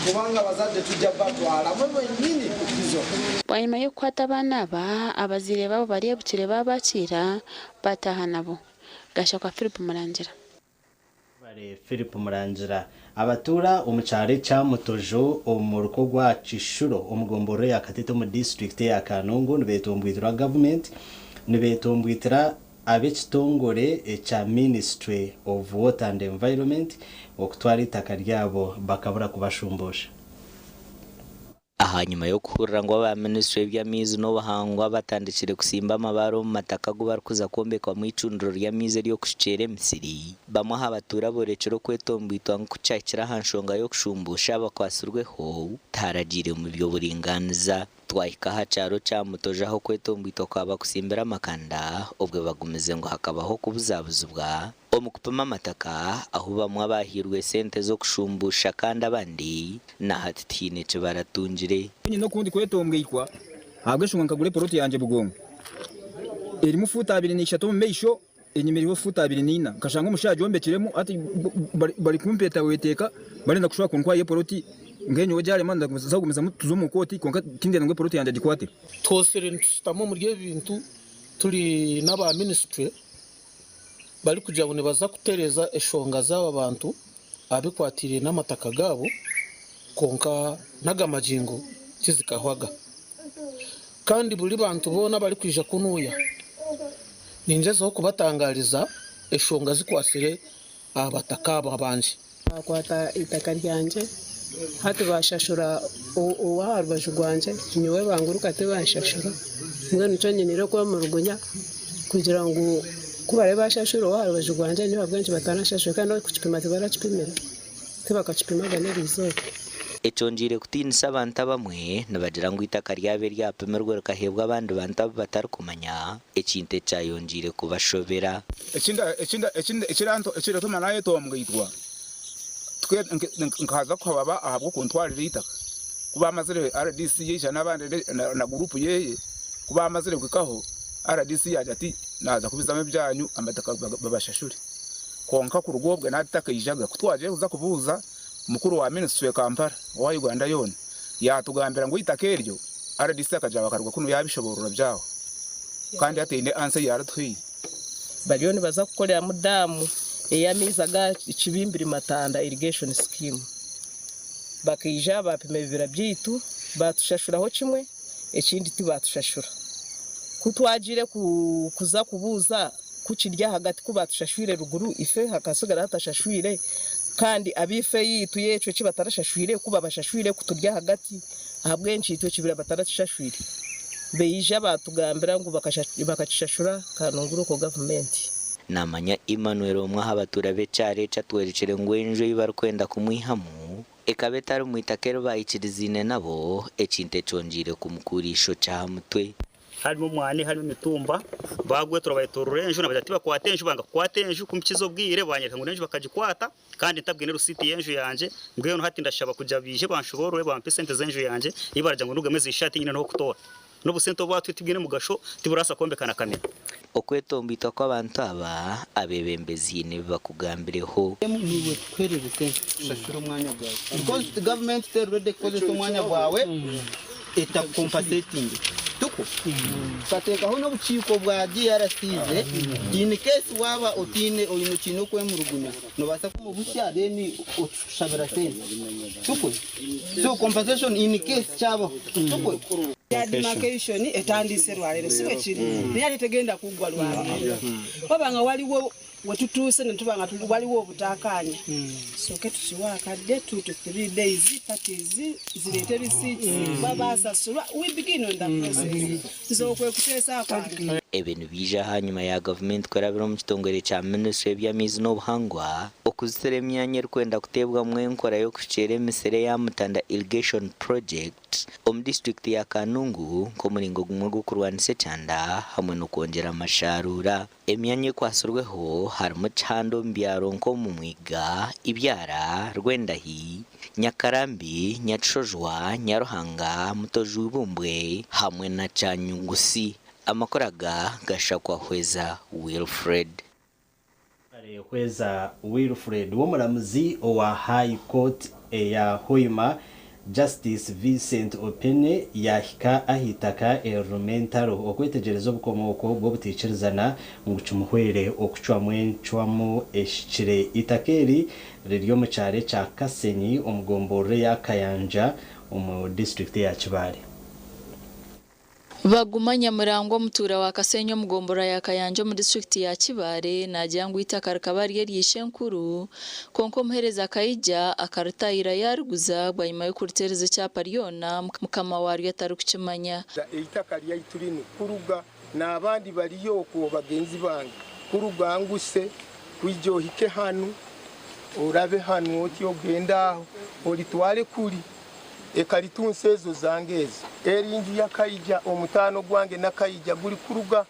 kubanga abazadde tujja batwala mwe mwennyini ku prison. Bwanyima y'okukwata abaana aba, abazaire baabo bareebukire baabakiira baataaha nabo. Gashakwa Philip Murangira. Webare Philip Murangira. Abatuura omu kyaro ekya Mutojo omu muruka ogwa Kishuro omu gomborora eya Katete omu disiturikiti eya Kanungu nibetomboitirwa gavumenti nibetomboitira ab'ekitongore ekya Ministry of Water and Environment okutwara eitaka ryabo bakabura kubashumbusha. Ahanyima y'okuhurira ngu aba minisitule y'eby'amaizi n'obuhangwa batandikire kusimba amabaare omu mataka agu barikuza kwombekwamu eicundiro ry'amaizi ery'okushukyera emisiri, bamwe aha batuura borekire okwetomboitwa ngu kukyahikire aha nshonga y'okushumbuusha abakwatsirweho tiharagiire mu by'oburingaaniza. Twahika aha kyaro kya Mutojo ahu okwetomboitwa kwaba kusimbire amakanda obwe bagumize ngu hakabaho okubuzabuzibwa Omu kupima amataka ahu bamwe abaahairwe sente z'okushumbuusha kandi abandi na hati tihaine eki baratungire. Nyine okundi kwetombweikwa ahabw'enshonga nkagura epoloti yangye Bugongo erimu fuuti 23 omu maisho enyima eriho fuuti 24 nkashanga omushaija agyombekiremu hati barikumpeeta weteeka barenda kushuba kuntwara epoloti mbwenu nyowe gyarema ndaza kugumizamu tuze omu kooti kwonka tindenda ngu epoloti yangye agikwate. Twosire nitushutama omuri ebi bintu turi n'aba minisitule. Barikugira ngu nibaza kutereeza eshonga z'aba bantu ahabikwatiraine n'amataka gaabo kwonka n'aga magingo tizikahwaga. Kandi buri bantu boona abarikwija kunuuya ningyezaho kubatangaariza eshonga zikwatsire aha bataka aba abangye. Baakwata eitaka ryangye hati baashashura ow'aha rubaju rwangye nyowe banguruka tibanshashura mbwenu nikyo nyiniire okwemurugunya kugira ngu ku baraabe baashashura ow'aha rubaju rwangye nyowe ahabw'enki bataranshashura kandi n'okukipima tibarakipimire tibakakipimaga n'eriizooba. Ekyongyeire kutiinisa abantu abamwe nibagira ngu eitaka ryabo eryapimirwe rikaheebwa abandi bantu abu batarikumanya, ekintu ekyayongyeire kubashobera. Ekiratuma naayetombweitwa nkaza kuhababa ahabw'okuntwarira eitaka. Ku baamazire rdc yaija n'abandi na guruupu ye, ku baamazire kuhikaho rdc yaagira ati naaza kubizamu ebyanyu amataka babashashure. Kwonka kuruga obwe naaba titakaijaga. Ku twagiire kuza kubuuza Mukuru wa minisitule Kampala owa Uganda yoona yaatugambira ngu eitaka eryo rdc akagira bakaruga kunu yaabishoboorora byaho kandi hataine ansa ei aratuhaire. Bariyo nibaza kukoreramu daamu ey'amaizi aga Kibimbiri Matanda Irrigation Scheme. Bakaija baapima ebibira byaitu baatushashuraho kimwe ekindi tibaatushashura. Ku twagiire kuza kubuuza ku kiri ahagati ku baatushashwire ruguru ife hakasigara hatashashwire kandi ab'ife yaitu y'ekyo eki batarashashwire ku babashashwire ku turi ahagati ahabw'enki itwe ekibira batarakishashwire? Baija baatugambira ngu bakakishashura Kanunguru okwo gavumenti. Naamanya Emmanuel omwe aha batuura b'ekyaro eki atworekire ngu enju ei barikwenda kumwihamu ekaba etari mu itaka eri baikirizaine nabo ekintu ekyongyeire kumukuura eishokye aha mutwe. Harimu omwani, harimu emitumba, baagwetura bayetorora enju nabagira tibakwata enju banga kukwata enju kumpikiza obwire banyereka ngu n'enju bakagikwata kandi ntabwine risiiti y'enju yangye mbwenu hati ndashaba kugira baije banshoborore bampe esente z'enju yangye ei baragira ngu ndugemu ezi shaaha tinyine n'ah'okutoora n'obusente obu baatuha tibwine mugasho tiburabaasa kwombeka na kamera. Okwetomboitwa kw'abantu aba, abeebembezi haine ebi bakugambireho. Niiwe tukuhereze sente tushashure omwanya gwawe because government teri ready kukozesa omwanya gwawe etakucompensatinge tikwo? Tukateekaho n'obukiiko bwa DRCs in case waaba otaine oine okiine okwemurugunya nobaasa kumubusya then otushabira sente tikwo? So compensation in case kyabaho tikwo? Ya demarcation etandiise lwaleero si bwe kiri? Naye ate tegenda kuggwa lwaleero. Waba nga waliwo we tutuuse ne tuba nga waliwo obutakaanya, tusooke tukiwe akadde 2 to 3 days, parties zireete receipts, kuba baasasulwa, we begin on the process. Nze okwo kuteesa kwange. Ebi nibiija ahanyima ya gavumenti kurabira omu kitongore kya minisitule y'eby'amaizi n'obuhangwa okuzitira emyanya erikwenda kuteebwamu enkora y'okuhukyera emisiri eya Mutanda Irrigation Project omu disiturikiti ya Kanungu nk'omuringo gumwe gw'okurwanisa ekyanda hamwe n'okwongyera amasharuura. Emyanya ekwatsirweho harimu Kihanda omu byaro nk'omu Mwiga, Ibyara, Rwendahi, Nyakarambi, Nyakishojwa, Nyaruhanga, Mutojo-Ibumbwe hamwe na Kyanyungusi. Amakuru aga gashakwa Hweza Wilfred. Hweza Wilfred w'omuramuzi owa High Court eya Hoima, Justice Vincent Opene yaahika ah'eitaka eririmu entaro okwetegyereza obukomooko bw'obutaikirizana ngu kimuhwere okucwamu encwamu ehikire. Eitaka eri riri omu kyaro ekya Kasenyi omu gomborora eya Kayanja omu disiturikiti eya Kibaale. Baguma Nyamurangwa omutuura wa Kasenyi omu gomborora ya Kayanja omu disiturikiti ya Kibaale naagira ngu eitaka rikaba riri erya ishenkuru kwonka omuheereza akaija akaritaayira yaariguza bwanyima y'okuriteereza ekyapa ryona mukama waaryo atarikukimanya. Eitaka ryaitu rinu kuruga n'abandi bariyo okwo bagenzi bange kuruga nguse kwija ohike hanu orabe hanu oti ogende aho oritware kuri. Ekaritunsi ezo zange ezo. Eri nju ya Kaija omutaano gwange na Kaija guri kuruga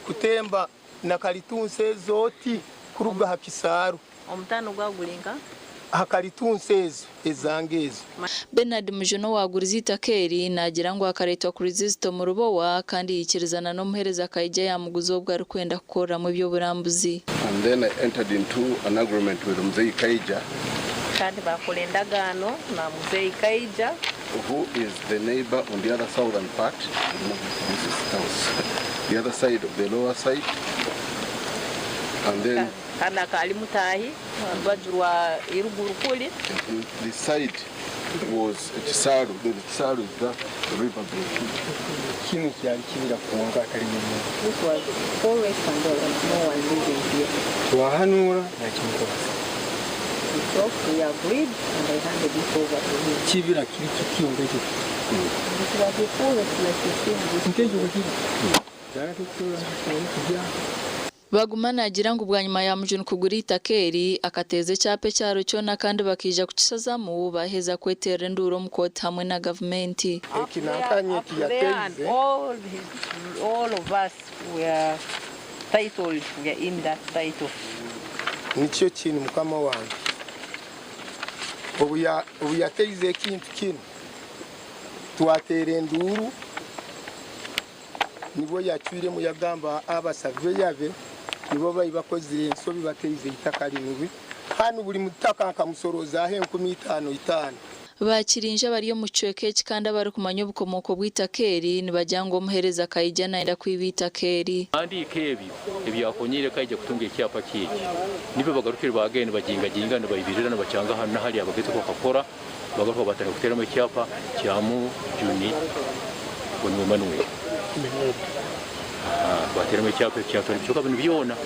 kutemba na karitunsi ezo oti kuruga ha kisaaru. Omutaano gwawe guri nka? Aha karitunsi ezo ezange ezo. Bernard Mujuni owaagurize eitaka eri naagira ngu akareetwa kurizizita omu Rubowa kandi yaikirizana n'omuheereza Kaija yaamuguza obwo arikwenda kukoreramu eby'oburambuzi. And then I entered into an agreement with Mzei Kaija. Kandi baakora endagaano na Muzeeyi Kaija. Who is the neighbour on the other southern part, no, this is house, the other side of the lower side. And then. Kanu akaba ari mutaahi aha rubaju rwa iruguru kuri. This side was Kisaalu, then Kisaalu is that river bed. Kinu kyali kibira kwonka hatarimu muntu. This was forest and there was no one living here. Twahanuura nakimukwasa. We talked, we agreed and I handed it over to him. Kibira kiri kityo nk'ekyo. It was a forest like you see in this. Nk'ekyo bwe kiri. Baguma naagira ngu bwanyima ya Mujuni kugura eitaka eri, akateeza ekyapa ekyaro kyona kandi bakaija kukishazamu baaheza kweteerera enduuru omu kooti hamwe na gavumenti. Eki nankanye eki yateize. Nikyo kinu mukama wange obu yateize ekintu kinu twateera enduuru. Nibwo yacwiremu yagamba abasaveya be nibo bari bakozire ensobi bateize eitaka rinu hanu buri mutaka nkamusoroozaho enkumi itaano itaano. Ba Kirinja abari omu kicweka eki kandi abarikumanya obukomooko bw'eitaka eri nibagira ngu omuheereza Kaija nayenda kwiba eitaka eri. Bihandiiko ebyo ebyakonyeire Kaija kutunga ekyapa kye eki nibyo bagarukire baagenda nibagingaginga nibaibirira nibakyanga hanu na hariya bageze oku bakakora bagaruka baatandika kuteeramu ekyapa kya Mujuni ngu niwe Emmanuel. Bateeramu ekyapa ekyo kyatwara ebicweka binu byona.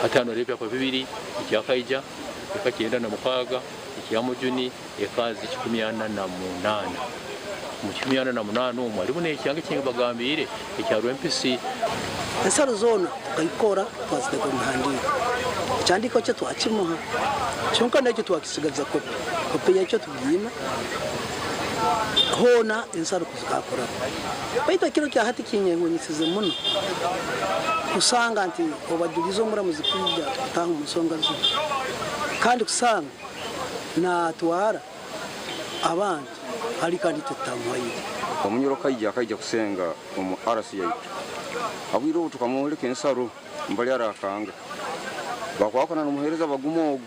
Hati hanu hariho ebyapa bibiri, ekya Kaija eka 96, ekya Mujuni eka 48. Omu 48 omwo harimu n'ekyanga eki mbagambiire ekya Rwempisi. Ensaro zoona tukayikora twaziteeka omu bihandiiko. Ekihandiiko kye twakimuha kyonka nakyo twakisigaza kopi. Kopi yakyo tugiine hoona ensaro kuzikakoraho. Baitu ekiro kya hati kinyehunisize muno kusanga nti obajulize omuramuzi kwija kutaaha omu nsonga zinu kandi kusanga natwara abantu hali kandi itwe tutamuhaire. Omunyoro Kaija akaija kusenga omu RC yaitu. Obwire obu tukamworeka ensaro mbali arakanga. Bakwakana n'omuheereza baguma ogu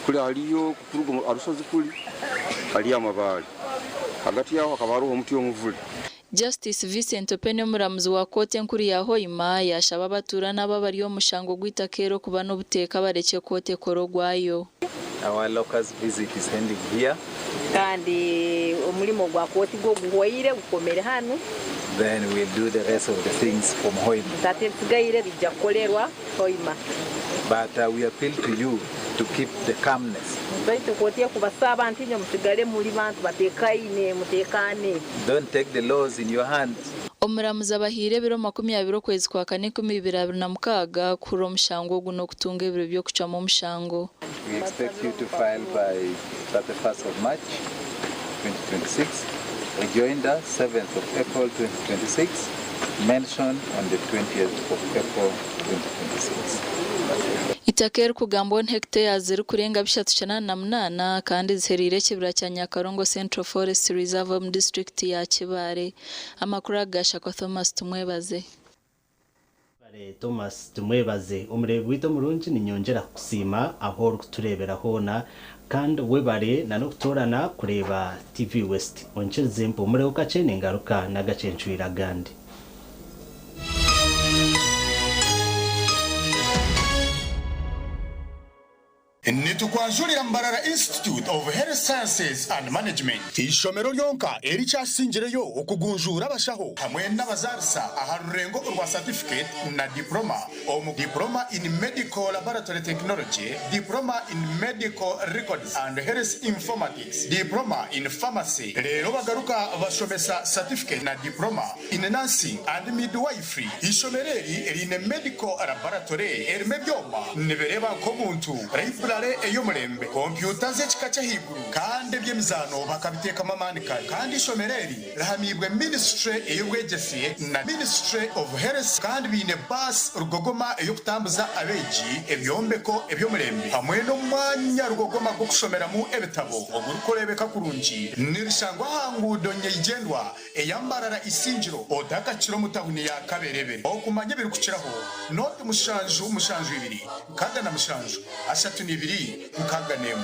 kuri hariyo kuruga aha rushozi kuri hariyo amabaare. Hagati yaho hakaba hariho omuti omuvure. Justice Vincent Openy omuramuzi wa kooti enkuru ya Hoima yaashaba abatuura n'abo abari omu mushango gw'eitaka eri okuba n'obuteeka barekye kooti ekore ogwayo. Our locus visit is ending here. Kandi omurimo gwa kooti gwo guhwaire gukomere hanu. Then we'll do the rest of the things from Hoima. Hati ebisigaire biija kukorerwa Hoima. But uh, we appeal to you to keep the calmness. Baitu kooti ekubasaba nti inywe musigale muri bantu batekaine, mutekane. Don't take the laws in your hands. Omuramuzi abahaire ebiro 20 okwezi kwa kana 2026 kuhurira omushango ogu n'okutunga ebiro by'okucwamu omushango. We expect you to file by 31st of March 2026, rejoinder 7th of April 2026, mention on the 20th of April 2026. Eitaka eririkugambwaho ni hectares zirikurenga bishatu kinaana na munaana kandi zihereire ekibira kya Nyakarongo Central Forest Reserve omu disiturikiti ya Kibaale. Amakuru aga gashakwa Thomas Tumwebaze. Webare Thomas Tumwebaze omureebi waitu omurungi ninyongyera kukusiima ahu orikutureebera hoona kandi webare na n'okutoorana kureeba TV West. Onkirize mpumureho kakye ningaruka n'agacencwire agandi. Nitukwanjurira Mbarara Institute of Health Sciences and Management, eishomero ryonka erikyasingireyo okugunjuura abashaho hamwe n'abazaarisa aha rurengo orwa satifiketi na diploma omu Diploma in Medical Laboratory Technology, Diploma in Medical Records and Health Informatics, Diploma in Pharmacy reero bagaruka bashomesa satifiketi na Diploma in Nursing and Midwifery. Eishomero eri riine Medical Laboratory erimu ebyoma nibireeba nk'omuntu, Library ey'omurembe, kompyuta z'ekika ky'ahaiguru kandi eby'emizaano bakabiteekamu amaani kare. Kandi eishomero eri rihamiibwe Ministry ey'obwegyese na Ministry of Health kandi baine baasi rugogoma ey'okutambuza abeegi, ebyombeko eby'omurembe hamwe n'omwanya rugogoma gw'okushomeramu ebitabo ogurikureebeka kurungi. Nirishangwa aha nguudo nyeigyendwa eya Mbarara Isingiro otakakira omu tahuni ya Kaberebere. Okumanya ebirikukiraho, nooti mushanju mushanju ibiri 67 32 61.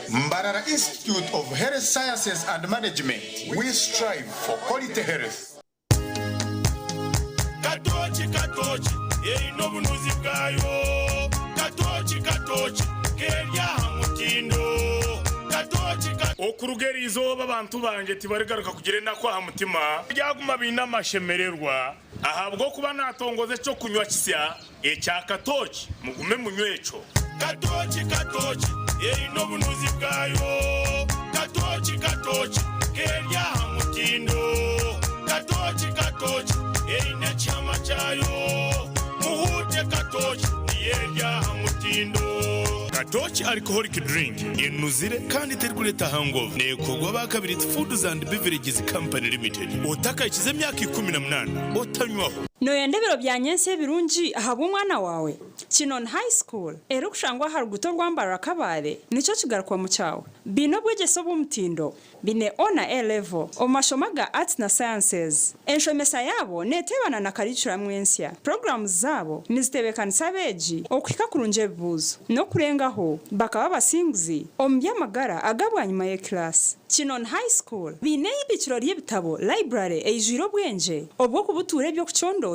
Mbarara Institute of Health Sciences and Management, we strive for quality health. Katoki katoki. Eine obunuzi bwayo. Katooki katooki keri aha mutindo. Katooki ka. Okuruga eri izooba abantu bangye tibarigaruka kugira enaku aha mutima. Baryaguma baine amashemererwa ahabw'okuba naatongoza eky'okunywa kisya ekya katooki. Mugume munywe ekyo. Katooki katooki eine obunuzi bwayo. Katooki katooki keri aha mutindo. Katooki katooki eine ekihama kyayo. Muhuute katooki niyo eri aha mutindo. Katooki Alcoholic Drink enuzire kandi terikureeta hangover. Neekorwa aba Kabiriti Foods and Beverages Company Limited. Otakahikize emyaka 18 otanywaho. Nooyenda ebiro bya nyentsya ebirungi ahabw'omwana waawe? Kinon High School, erikushangwa aha ruguuto rwa Mbarara Kabale, nikyo kigarukwamu kyawe. Baine obwegyese obw'omutindo, baine O na A level omu mashomo aga Arts na Sciences. Enshomesa yaabo neeteebana na karicuramu ensya. Puroguraamu zaabo nizitebeekanisa abeegi okuhika kurungi ebibuuzo n'okurengaho bakaba abasinguzi omu by'amagara aga bwanyima y'ekilaasi. Kinon High School baine eibiikiro ry'ebitabo, library, eijwire obwengye obw'okubutuura eby'okucondooza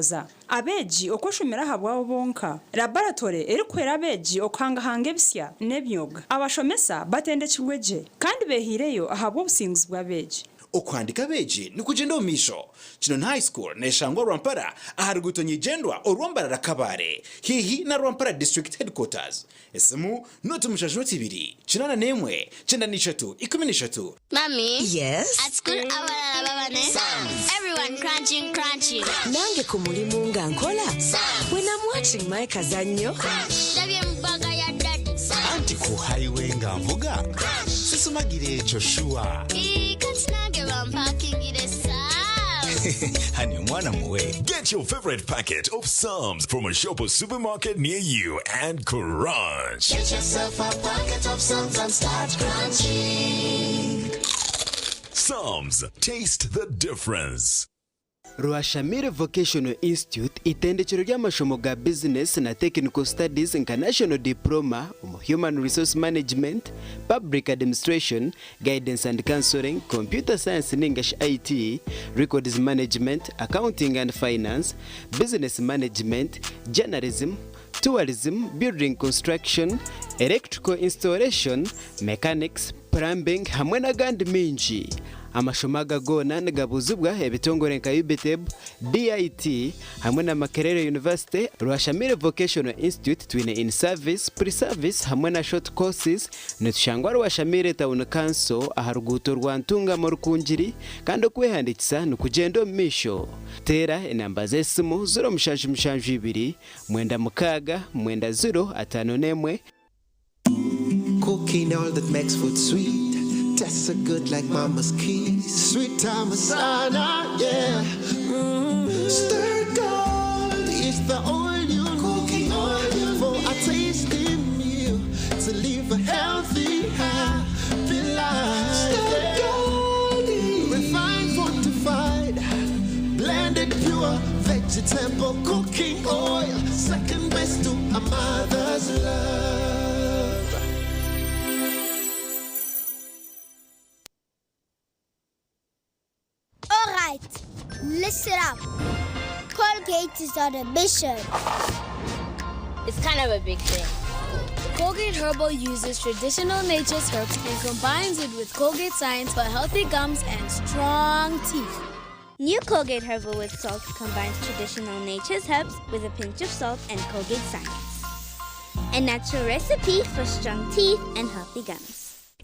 Abeegi okweshomera ahabwabo bonka, laboratory erikuhwera abeegi okuhangahanga ebisya n'emyoga. Abashomesa batendekirwe gye kandi behaireyo ahabw'obusinguzi bw'abeegi. Okuhandiika abeegi nikugyenda omu maisho. Kinoni High School neshangwa Rwampara aha ruguuto nyigyendwa orwa Mbarara Kabale haihi na Rwampara District Headquarters. Esimu, Nooti mushanju ibiri, 81, 93, 13. Mummy. Yes? At school abalala baba ne Everyone crunching crunching. Nange ku mulimu nga nkola. When I'm watching my kazannyo. Ndabye mu bag ya daddy. Anti ku highway nga nvuga sisumagira ekyo shuwa. Ii, kati nange bampakingire Psalms. Hani omwana muwe. Get your favorite packet of Psalms from a shop or supermarket near you and crunch. Get yourself a packet of Psalms and start crunching. Psalms, taste the difference. Rwashamire Vocational Institute itendekero ry'amashomo ga bizinesi na Technical Studies nka National Diploma omu Human Resource Management, Public Administration, Guidance and Counselling, Computer Science ningashi IT, Records Management, Accounting and Finance, Business Management, Journalism, Tourism, Building Construction, Electrical Installation, Mechanics, Plumbing hamwe n'agandi maingi. Amashomo aga goona nigabuuzibwa ebitongore nka UBTEB, DIT hamwe na Makerere University, Rwashamire Vocational Institute twine in service, pre service hamwe na short courses. Nitushangwa Rwashamire Town Council aha ruguuto rwa Ntungamo Rukungiri kandi okwehandiikisa nikugyenda omu maisho. Teera enamba z'esimu 0772 96 90 51. Cooking all that makes food sweet. Tastes so good like mama's kiss. Sweet Tamasana, yeah. Stir gold is the oil you cooking oil for a tasty meal to live a healthy, happy life. Stir gold, refined, fortified, blended pure vegetable cooking oil. Second best to a mother's love. All right, listen up. Colgate is on a mission. It's kind of a big thing. Colgate Herbal uses traditional nature's herbs and combines it with Colgate science for healthy gums and strong teeth. New Colgate Herbal with Salt combines traditional nature's herbs with a pinch of salt and Colgate science. A natural recipe for strong teeth and healthy gums.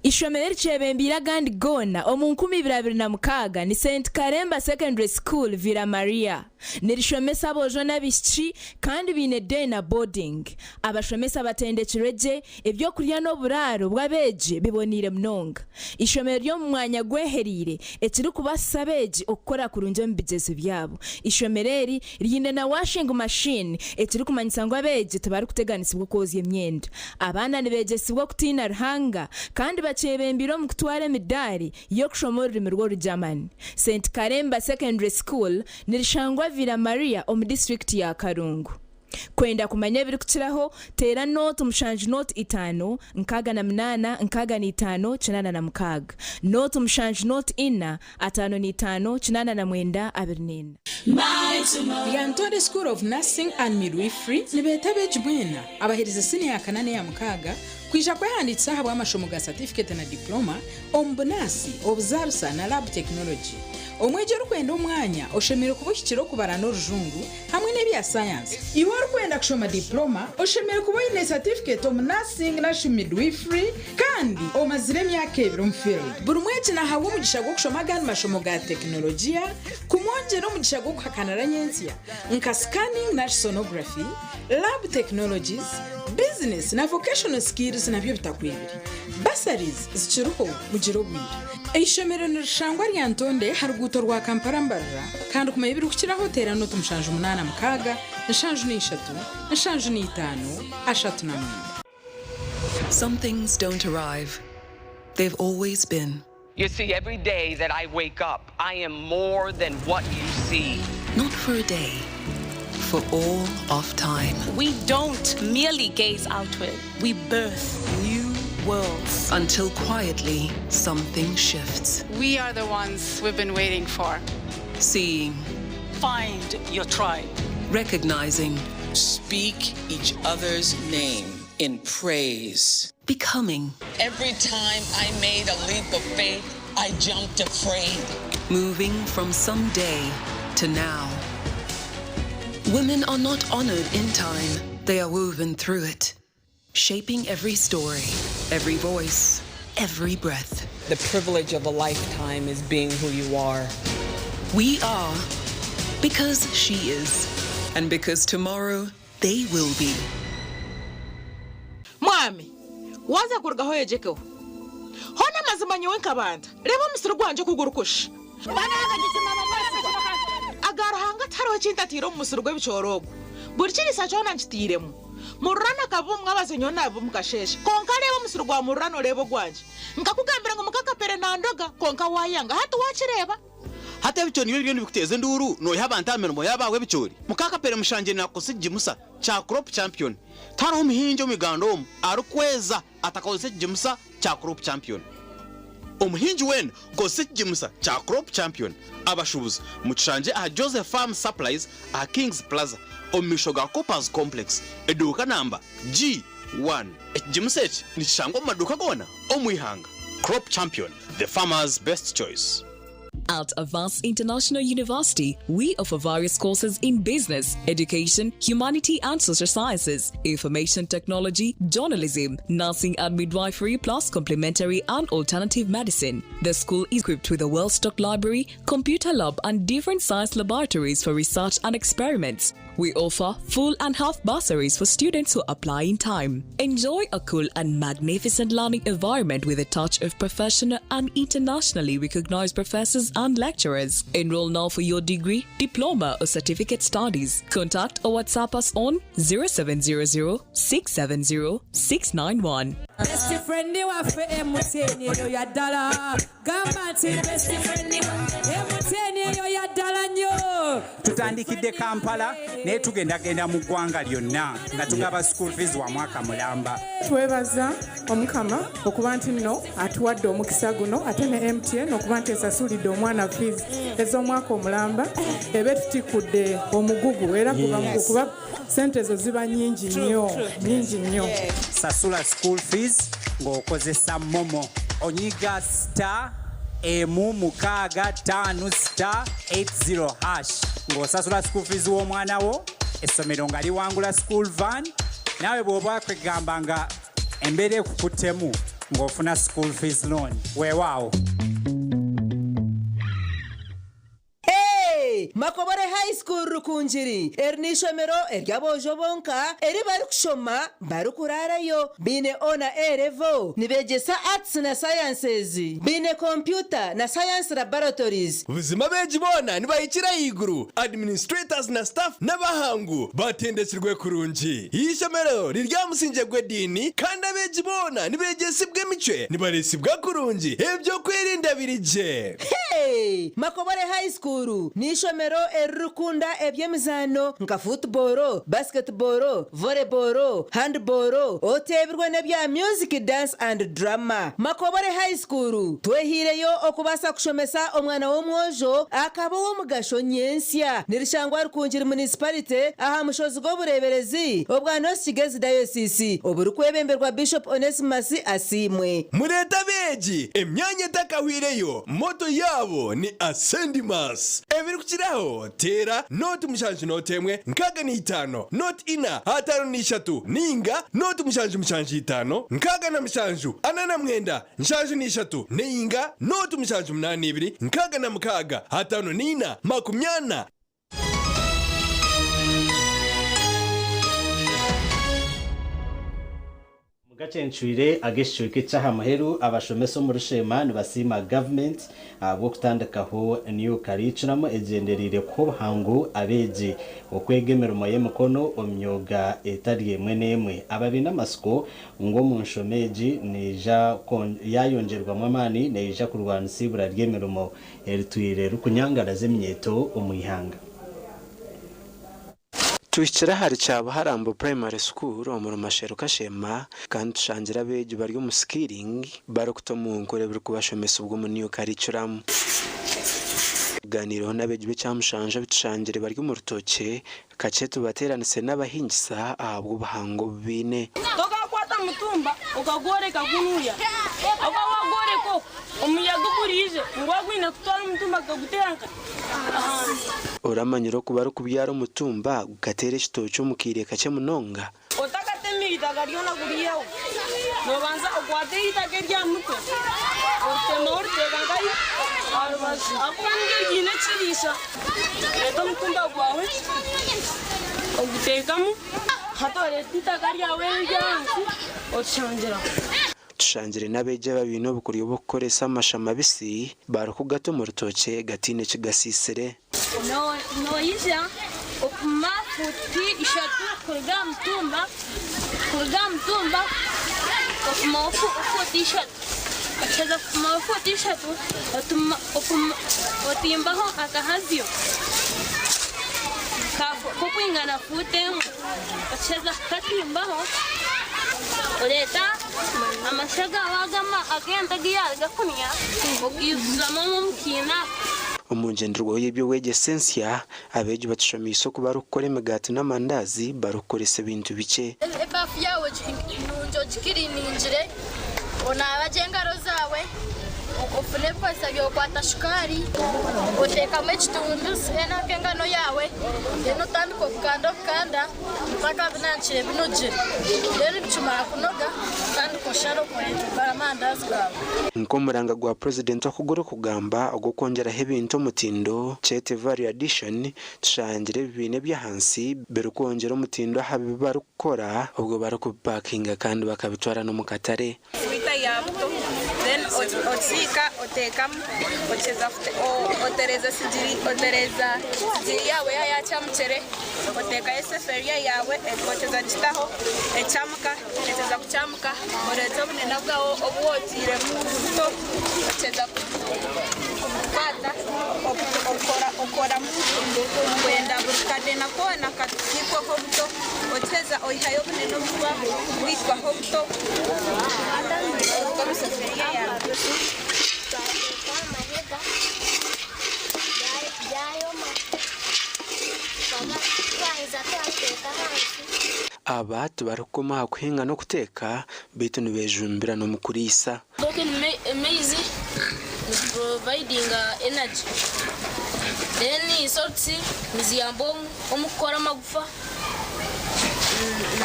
Ishomero erikyebembeire agandi goona omu 2026 ni St Karemba Secondary School Villa Maria. Nirishomesa aboojo n'abaishiki kandi baine day na boarding. Abashomesa batendekirwe gye, ebyokurya n'oburaaro bw'abeegi biboneire munonga. Ishomero riri omu mwanya gwehereire ekirikubaasisa abeegi okukora kurungi omu bigyezo byabo. Ishomero eri riine na washing machine ekirikumanyisa ngu abeegi tibarikuteganisibwa okwozya emyenda. Abaana nibeegyesibwa okutiina Ruhanga kandi bakyebembeire omu kutwara emidaari y'okushoma orurimi rw'Orugyamani. St Karemba Secondary School nirishangwa Villa Maria omu disiturikiti ya Kalungu. Kwenda kumanya ebirikukiraho, teera nooti mushanju nooti itaano, 68 65 86, nooti mushanju nooti ina, 55 89 24. Lyantonde School of Nursing and Midwifery nibeeta abeegi mwena abaherize siniya ya kana n'eya mukaaga kwija kwehandiikisa ahabw'amashomo ga satifiketi na diploma omu bunaasi, obuzaarisa na lab technology. Omwegi orikwenda omwanya oshemereire kuba ohikire okubara n'orujungu hamwe n'ebya sayansi. Iwe orikwenda kushoma diploma oshemereire kuba oine satifiketi omu nursing narishi midwifery kandi omazire emyaka ebiri omu field. Buri mwegi nahabwa omugisha gw'okushoma agandi mashomo ga tekinologiya kumwongyera omugisha gw'okuhakanira nyentsya nka scanning nari sonography, lab technologies, business na vocational skills nabyo bitakwebire. Bursaries zikiriho mugire obwire. Eishomero nirishangwa Lyantonde aha ruguuto rwa Kampala Mbarara kandi kumanya ebirikukiraho teera nooti 786 73 75 39. Some things don't arrive. They've always been. You see, every day that I wake up, I am more than what you see. Not for a day, for all of time. We don't merely gaze outward, we birth new worlds. Until quietly, something shifts. We are the ones we've been waiting for. Seeing, Find your tribe. recognizing, Speak each other's name in praise. becoming, Every time I made a leap of faith, I jumped afraid. moving from someday to now. Women are not honored in time, they are woven through it, shaping every story, every voice, every breath. The privilege of a lifetime is being who you are. We are because she is, and because tomorrow they will be. Mwami waza kurugaho oyejekeho hoona amazima nyowe nkabanda reeba omusiri gwangye oku gurikusha aga Ruhanga tihariho eki ntataire omu musiri gw'ebicoori ogu buri kiriisa kyona nkitairemu Mururano akaba omu mwabazyo nyowe naaba omu kasheeshe kwonka reeba omusiri gwa Mururano oreebe ogwangye nkakugambira ngu muka Kapere nandoga kwonka waayanga hati waakireeba. Hati ebicoori nibyo biriyo nibikuteeza enduuru noiha abantu aha mirimo yaabo ahabw'ebicoori? Muka Kapere mushangye nakukozesa ekigimusa kya Crop Champion. Tihariho muhingi omu Uganda omu arikweza atakakozesa ekigimusa kya Crop Champion. Omuhingi weena kozesa ekigimusa kya Crop Champion. Abashuubuzi mukishangye aha Joseph Farm Supplies aha Kings Plaza omu maisho ga Coopers Complex eduuka namba G1. Ekigimusa eki nikishangwa omu maduuka goona omu ihanga. Crop Champion, the farmer's best choice. At Avance International University, we offer various courses in business, education, humanity and social sciences, information technology, journalism, nursing and midwifery, plus complementary and alternative medicine. The school is equipped with a well stocked library, computer lab, and different science laboratories for research and experiments. We offer full and half bursaries for students who apply in time. Enjoy a cool and magnificent learning environment with a touch of professional and internationally recognized professors and lecturers. Enroll now for your degree, diploma, or certificate studies. Contact or WhatsApp us on 0700 670 691. Best friend waffe MTN eyo ya ddala gamba nti best friend MTN eyo ya ddala nnyo. Tutandikidde Kampala naye tugendagenda mu ggwanga lyonna nga tugaba school fees wa mwaka mulamba. Twebaza Omukama okuba nti nno atuwadde omukisa guno ate ne MTN okuba nti esasulidde omwana fees ez'omwaka omulamba ebe tutikkudde omugugu era kuba kuba sente ezo ziba nnyingi nnyo nnyingi nnyo. Sasula school fees ng'okozesa MoMo, onyiga star emu mukaaga ttaano star 80 hash ng'osasula school fees w'omwana wo, essomero nga liwangula school van. Naawe bw'oba kwegamba nga embeera ekukuttemu ng'ofuna school fees loan, weewaawo. Hey! Makobore High School Rukungiri eri n'eishomero ery'aboojo bonka eri barikushoma barikuraarayo. Baine O na A level, nibeegyesa Arts na Sciences, baine kompyuta na Science Laboratories. Buzima abeegi boona nibahikira ahaiguru, administrators na staff n'abahangu batendekirwe kurungi. Eishomero riri aha musingye gw'ediini kandi abeegi boona nibeegyesibwa emicwe, nibareesibwa kurungi, eby'okwerinda biri gye. Hey! Makobore High School n'eishomero. N'eishomero eririkukunda eby'emizaano nka fuutuboro, basiketiboro, voreboro, handiboro, oteebirwe n'ebya music, dance and drama. Makobore High School, Twehaireyo okubaasa kushomesa omwana w'omwojo akaba ow'omugasho nyentsya. Nirishangwa Rukungiri Municipality aha mushozi gw'obureeberezi obwa North Kigezi Diocese oburikwebemberwa Bishop Onesmus Asiimwe. Mureete abeegi emyanya etakahwireyo, moto yaabo ni Ascendimas. Ebirikukiraho teera nooti mushanju nooti emwe nkaaga na itaano nooti ina ataano na ishatu nainga nooti mushanju mushanju itaano nkaaga na mushanju ana na mwenda nshanju na ishatu nainga nooti mushanju munaana ibiri nkaaga na mukaaga ataano na ina makumi ana. Mugacencwire ag'ekicweka eky'aha muheru, abashomesa omuri Sheema nibasiima gavumenti ahabw'okutandikaho New Curriculum egyendereire kuha obuhangu abeegi okwega emirimo y'emikono omu myooga etari emwe n'emwe. Aba baine amatsiko ngu omu nshoma egi neija yayongyerwamu amaani neija kurwanisa eibura ry'emirimo eritwire ririkunyangarazya eminyeeto omu ihanga. Tuhikire ahari Kyabuharambo Primary School omuri Masheru Kashema kandi tushangire abeegi bari omu skilling barikuta omu nkora ebirikubashomesibwa omu new curriculum. Tuganiireho n'abeegi b'ekyamushanju abitushangire bari omu rutookye kakye tubateeranise n'abahingisa ahabw'obuhango obu baine. Tokakwata mutumba okagworeka kunuya. Oba wagworeka oku, omuyaga oguriije niguba gwine kutwara omutumba gukaguteera nka ahansi. Oramanyire oku barikubyara omutumba gukateera ekitookye omu kaire kakye munonga? Otakatema eitaka ryona kuriihaho, noobanza okwata eitaka erya mutwe oritema oriteeka nkahi aha rubaju ahakuba niryo riine ekiriisa. Oreeta omutumba gwawe oguteekamu, hati oreeta eitaka ryawe ery'ahansi orishangiraho. Tushangire n'abeegi aba baine obukoryo bw'okukoresa amasha mabisi barikugata omu rutookye gataine kigasiisire. Noija opima fuuti ishatu kuruga aha mutumba, kuruga aha mutumba opimaho fuuti ishatu, okiheza kupimaho fuuti ishatu otimbaho akahazyo k'okwingana fuuti emwe, okiheza kukatimbaho oreeta amasha gaawe ag'ente agu yaaruga kunya ogaijuzamu omu kiina ako. Omu ngyenderwaho y'eby'obwegyese ensya, abeegi batushomeise oku barikukora emigaati n'amandaazi barikukoresa ebintu bikye. Ebafu yaawe nungi ogikiriningire, onaaba gye engaro zaawe, ofune ebikozesa byawe okwata shukaari, oteekamu ekitundusi nk'engano yaawe, then otandika okukanda okukanda mpaka binankire binogire. Then bikimara kunoga otandika oshara okore amandazi gaawe. Nk'omuranga gwa Purezidenti oku gurikugamba ogw'okwongyeraho ebintu omutindo, kyete Value Addition, tushangire ebibiina eby'ahansi birikwongyera omutindo aha bi barikukora obwo barikubipakinga kandi bakabitwara n'omu katare. Twita ya buto then oziika oteekamu okiheza otereeza esigiri otereeza sigiri yaawe yaaba yakyamukyere oteekayo eseferiya yaawe okiheza kugitaho ekyamuka ekiheza kukyamuka oreeta obunena bwawe obu wotiiremu buto okiheza kubukwata okoramu kwenda buri kadena koona kateekweho obuto okiheza oihayo obunene obukuba bwitwaho obuto oruga omu sefuriya yaawe. Twateeka aha mahega byayoma twaheza twabiteeka ahansi. Aba tibarikukoma aha kuhinga n'okuteeka beitu nibejumbira n'omu kuriisa. Broken maize niziprovidinga energy then salts niziyamba omu kukora amagufa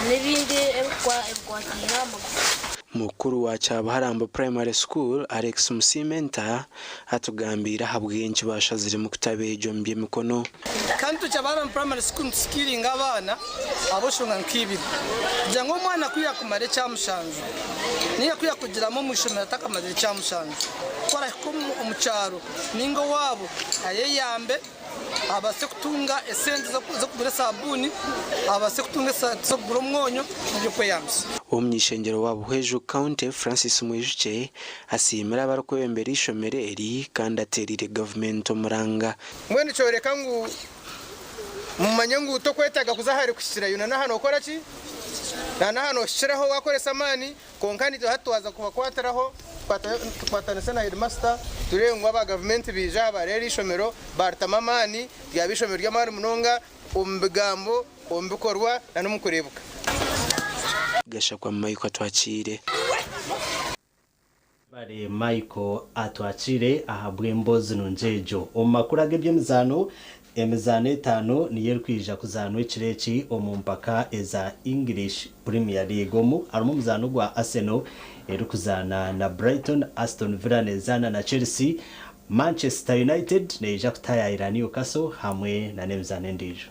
n'ebindi ebikwataine aha magufa. Mukuru wa Kyabuharambo Primary School, Alex Musiimenta atugambiire ahabw'enki bashaziremu kuta abeegi omu by'emikono. Kandi tukyabaharambo Primary School nitusikiringa abaana ahabw'enshonga nk'ibiri. Kugira ngu omwana ku yaakumara ekyamushanju nainga ku yaakugiramu omu ishomero atakamazire ekyamushanju, ku arahika omu kyaro nainga owaabo ayeyambe. Abaase kutunga esente z'okugura esabuuni, abaase kutunga esente z'okugura omwonyo n'eby'okweyambisa. Omuny'ishengyero wa Buhweju County, Francis Mwijukye asiimire abarikwebembera eishomero eri kandi ateereire gavumenti omuranga. Mbwenu kyoreka ngu mumanye ngu tokwetaaga kuza hare kuhikirayo na n'aha nookora ki? Na n'aha noohikiraho waakoresa amaani. Kwonka naitwe hati twaza kubakwatiraho tukwatanise na heedimasita tureebe ngu aba gavumenti baija aha bareera eishomero baaritamu amaani ryaba eishomero ry'amaani munonga omu bigambo, omu bikorwa na n'omu kureebuka. Gashakwa Michael Atwakiire. Mwebare Michael Atwakiire ahabw'emboozi nungi egyo. Omu makuru ag'eby'emizaano, emizaano etaano niyo erikwija kuzaanwa ekiro eki omu mpaka eza English Premier League. Omu harimu omuzaano gwa Arsenal erikuzaana na Brighton, Aston Villa nezaana na Chelsea, Manchester United neija kutaayaayira Newcastle hamwe n'emizaano endiijo.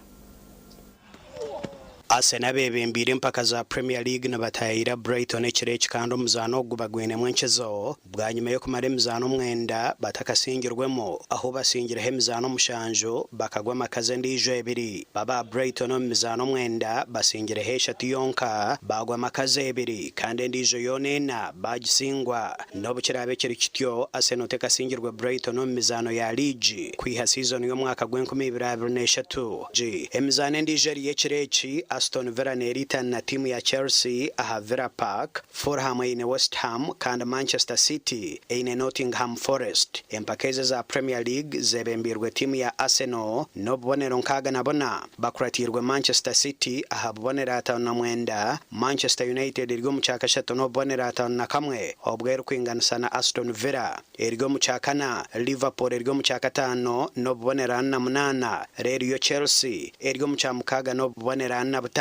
Arsenal abeebembeire empaka za Premier League nibataayaayira Brighton ekiro eki kandi omuzaano ogu bagwinemu enkizo bwanyima y'okumara emizaano mwenda batakasingirwemu ahu basingireho emizaano mushanju bakagwa amakazi endiijo ebiri. Aba Brighton omu mizaano mwenda basingireho eshatu yonka baagwa amakazi ebiri kandi endiijo yoona ena baagisingwa. N'obu kiraabe kiri kityo, Arsenal tekasingirwe Brighton omu mizaano ya liigi kwiha siizoni y'omwaka gw'enkumiibiri abiri n'eshatu. Emizaano endiijo eriyo ekiro eki, Aston Villa neeriitana na tiimu ya Chelsea aha Villa Park, Fulham eine West Ham kandi Manchester City eine Nottingham Forest. Empaka ezi eza Premier League zeebembeirwe tiimu ya Arsenal n'obubonero 64 bakuratiirwe Manchester City aha bubonero 59, Manchester United eri omu kyakashatu n'obubonero 51 obwo erikwinganisa na Aston Villa eri omu kyakana, Liverpool eri omu kyakataano n'obubonero 48 reero yo Chelsea eri omu kyamukaaga n'obubonero 45.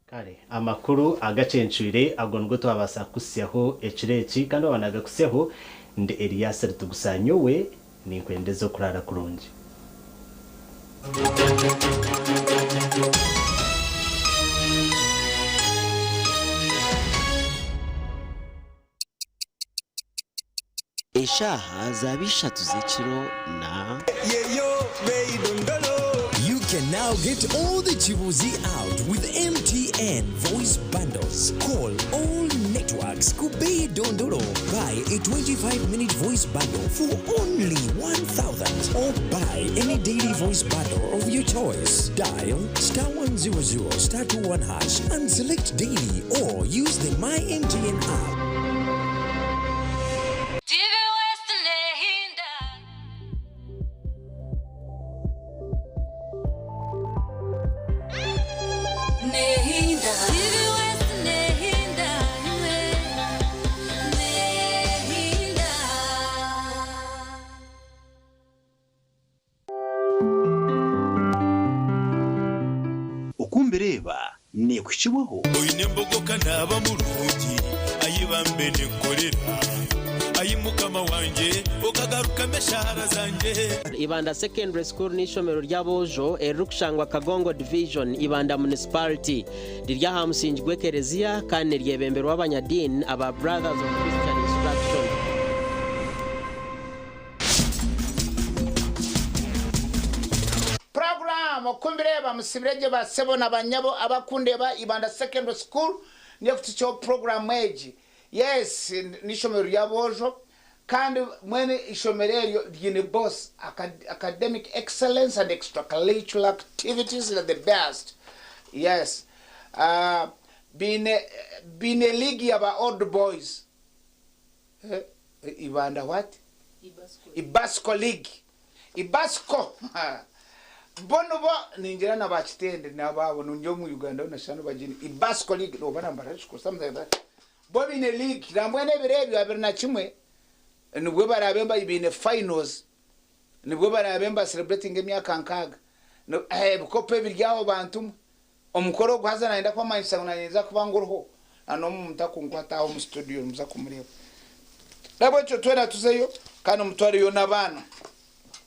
Kare amakuru agacencwire ago nigo twabaasa kukuhitsyaho ekiro eki kandi waaba naagakuhitsyaho ndi Elias Ritugusa nyowe ninkwendeza okuraara kurungi. Eshaaha zaaba ishatu z'ekiro na. You can now get all the Chibuzi out with MTN voice bundles. Call all networks Kubei Dondolo. Buy a 25-minute voice bundle for only 1,000 or buy any daily voice bundle of your choice. Dial star 100 star 21 hash and select daily or use the My MTN app. TV West Nehinda. Nehinda. TV West Nehinda. Nehinda. Okumbireeba neekuhikibwaho. Oine embogoka naaba murungi, ai bambe ninkorera, ai Mukama wangye, okagarukamu eshaara zangye. Ibanda Secondary School n'eishomero ry'aboojo eririkushangwa Kagongo Division, Ibanda Municipality. Riri aha musingi gw'ekereziya kandi niryebemberwa abanyadiini aba Brothers of Christian Instruction. Program Okumbireba musibire gye basebo na banyabo abakundeba. Ibanda Secondary School niyo kutukyeho program egi. Yes, n'ishomero ry'aboojo kandi mwene ishomero eryo ryine boss academic excellence and extracurricular activities are the best. Yes, bine league yaba old boys, Ibanda what? Ibasco League, Ibasco bono bo ningira na bakitende nababo nunjo mu Uganda nashano bagini Ibasco League oba nambara something like that. Bo bine league nambwene ebiro ebyo 21 nibwo barabe mba bine finals, nibwo barabe mba celebrating emyaka 60. No, ebikopo ebiryaho bantu omukoro gwaza nayenda kwamanyisa ngu nayenda kuba nguruho anomuntu akunkwataho mu studio muza kumureba. Nabwo ekyo twena tuzeyo kandi omutwareyo n'abaana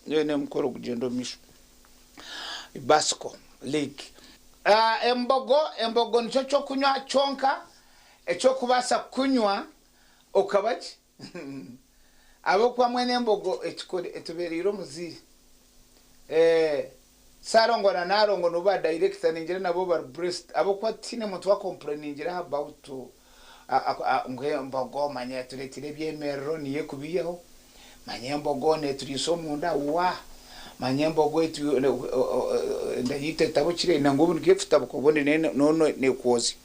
niyo ne mukoro gugenda omu maisho. Basco League. Embogo, embogo nikyo kyokunywa kyonka ekyokubaasa kunywa okabaki. Ahabw'okuba mwene embogo ekikore etubereire omuzaire. Eeh Sarongo na Narongo nibo ba director ningira nabo bari blessed ahabw'okuba tihaine muntu wa complainingira about ngu embogo manya eturetire ebyemerero niyo ekubiiheho, manya embogo neturiisa omunda waa, manya embogo enda yaitu etabukire nangwa obu nikyo ekutabuka obundi nekwozya.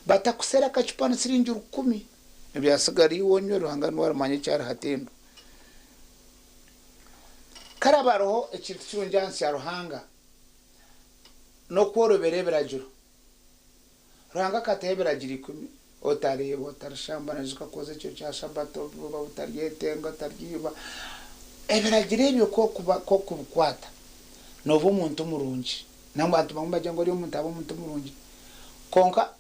Batakusera akacupa ni siringi rukumi. Ebyatsigara iwe onywe, Ruhanga niwe arimanya eki ariha tendo. Kare haba hariho ekintu kirungi aha nsi ya Ruhanga, n'okworobera ebiragiro. Ruhanga akataho ebiragiro ikumi, Otariiba, otarishambana, ijuka kwoza ekiro kya Sabato, otaryetenga, otaryiba. Ebiragiro ebyo ku orikuba ku orikubikwata, nooba omuntu murungi. Nangwa abantu bamwe nibagira ngu ori omuntu aba omuntu murungi. Kwonka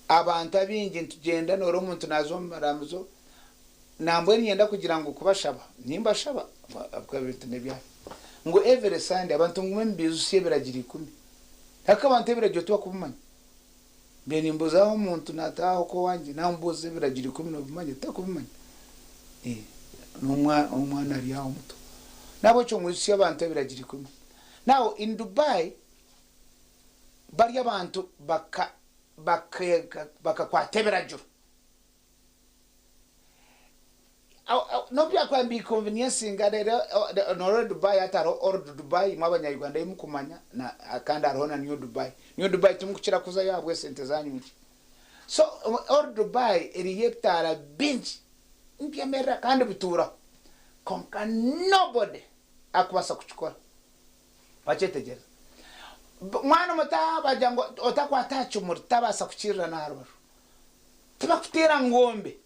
Abantu abaingi nitugyenda noreeba omuntu naaza omu maramizo nambwenu niinyenda kugira ngu kubashaba nimbashaba ahabw'okuba ebintu n'ebyanyu ngu every Sunday abantu mugume mubiijutsye ebiragiro ikumi ahakuba abantu ebiragiro tibakubimanya mbe nimbuuza aho omuntu nataaha oku owangye namubuuza ebiragiro ikumi nobimanya takubimanya n'omwana ari aho muto nahabwekyo mwijutsye abantu ebiragiro ikumi now in Dubai bari abantu baka bakakwata ebiragiro. N'obu byakuba nibiconveniencing reero noreeba Dubai hati hariho old Dubai imwe abanya Uganda ei mukumanya kandi hariho na new Dubai. New Dubai timukukira kuzayo ahabw'esente zanyu nkye. So old Dubai eriyo ebitaara bingi nibyemerera kandi bituuraho kwonka nobody arikubaasa kukikora. Wakyetegyereza? Mwana muto aha bagira ngu otakwata aha kimuri tabaasa kukirira n'aha rubaju. Tibakuteera ngombe.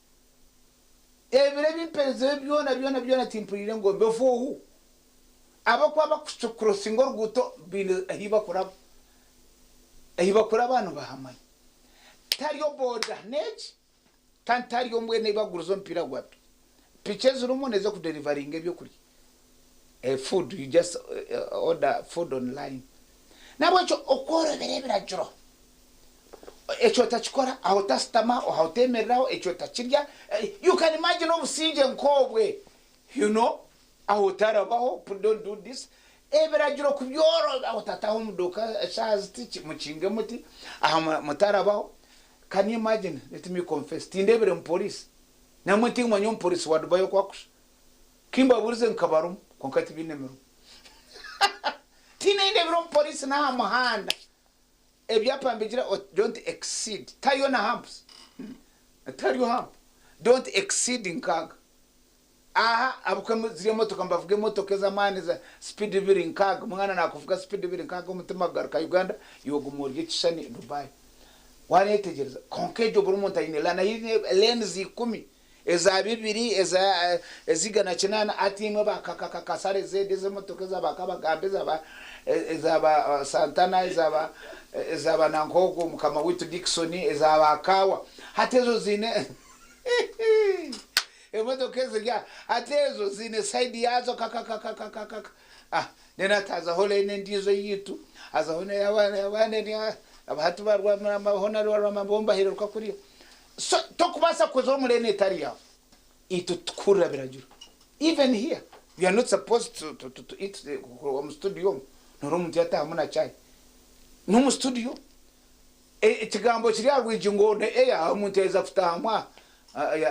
Ebiro ebi mperizeho byona byona byona timpuriire ngombe. Ofuuhu. Abakuba bakukurosinga oruguuto baine ahi bakuraba. Ahi bakuraba nibahamanya. Tariyo boda n'egi kandi tihariyo mbwenu ei bakuguriza omupiira gwa piki. Piki ezirimu n'ez'okuderivaringa ebyokurya, food, you just order food online. Nahabwekyo okworobera ebiragiro, eki otakikora, aho otasitama, aho otemereraho, eki otakirya, you can imagine obusingye nk'obwe, you know, aho otarabaho, don't do this, ebiragiro kubyoroba, aho otataha omu duuka eshaaha ziti, mukinge muti, aha mutarabaho, Can you imagine, let me confess, tindebire mupolice, namwe tinkumanya omupolice wa Dubai oku akusha, kimbaburize nkabarumu kwonka tibiine mirimo. Tihaine ei ndebire omupolice n'aha muhanda, ebyapa nibigira oti don't exceed, tihariyo na humps, tihariyo hump, don't exceed nkaaga. Aha ahabw'okuba ziri emotoka nibavuga emotoka ez'amaani za speed biri nkaaga, omwana naakuvuga speed biri nkaaga omutima gugaruka Uganda iwe oguma ori ekishushani Dubai. Waayetegyereza? Kwonka egyo buri muntu aine lane, aine lanes ikumi, eza bibiri, eza eza igana kinaana, hati imwe ba kakakakasare ez'edi ez'emotoka eza ba Kabagambe, eza ba eza ba Santana, eza ba eza ba nanka ogwo mukama waitu Dickson, eza ba Kaawa, hati ezo ziine Emotoka eziri aha hati ezo ziine sayidi yaazo kakakakakakaka ah then hati hazaho lane endiijo eyaitu hazaho n'eyabaana aba hati ba Rwamirama hoona Rwamirama bo nibahereruka kuriya so tokubaasa kuza omu lane etari yaawe itwe titukuhurira biragiro even here we are not supposed to, to, to, to eat omu studio omu noreeba omuntu yataahamu na chai n'omu studio Ekigambo kiri aha rwigi ngu on air omuntu yaiza kutahamu aha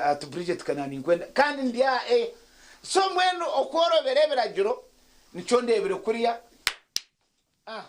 ati Bridget ka ninkwenda kandi ndi aha air so mbwenu okworobera ebiragiro nikyo ndebire kuriya ah.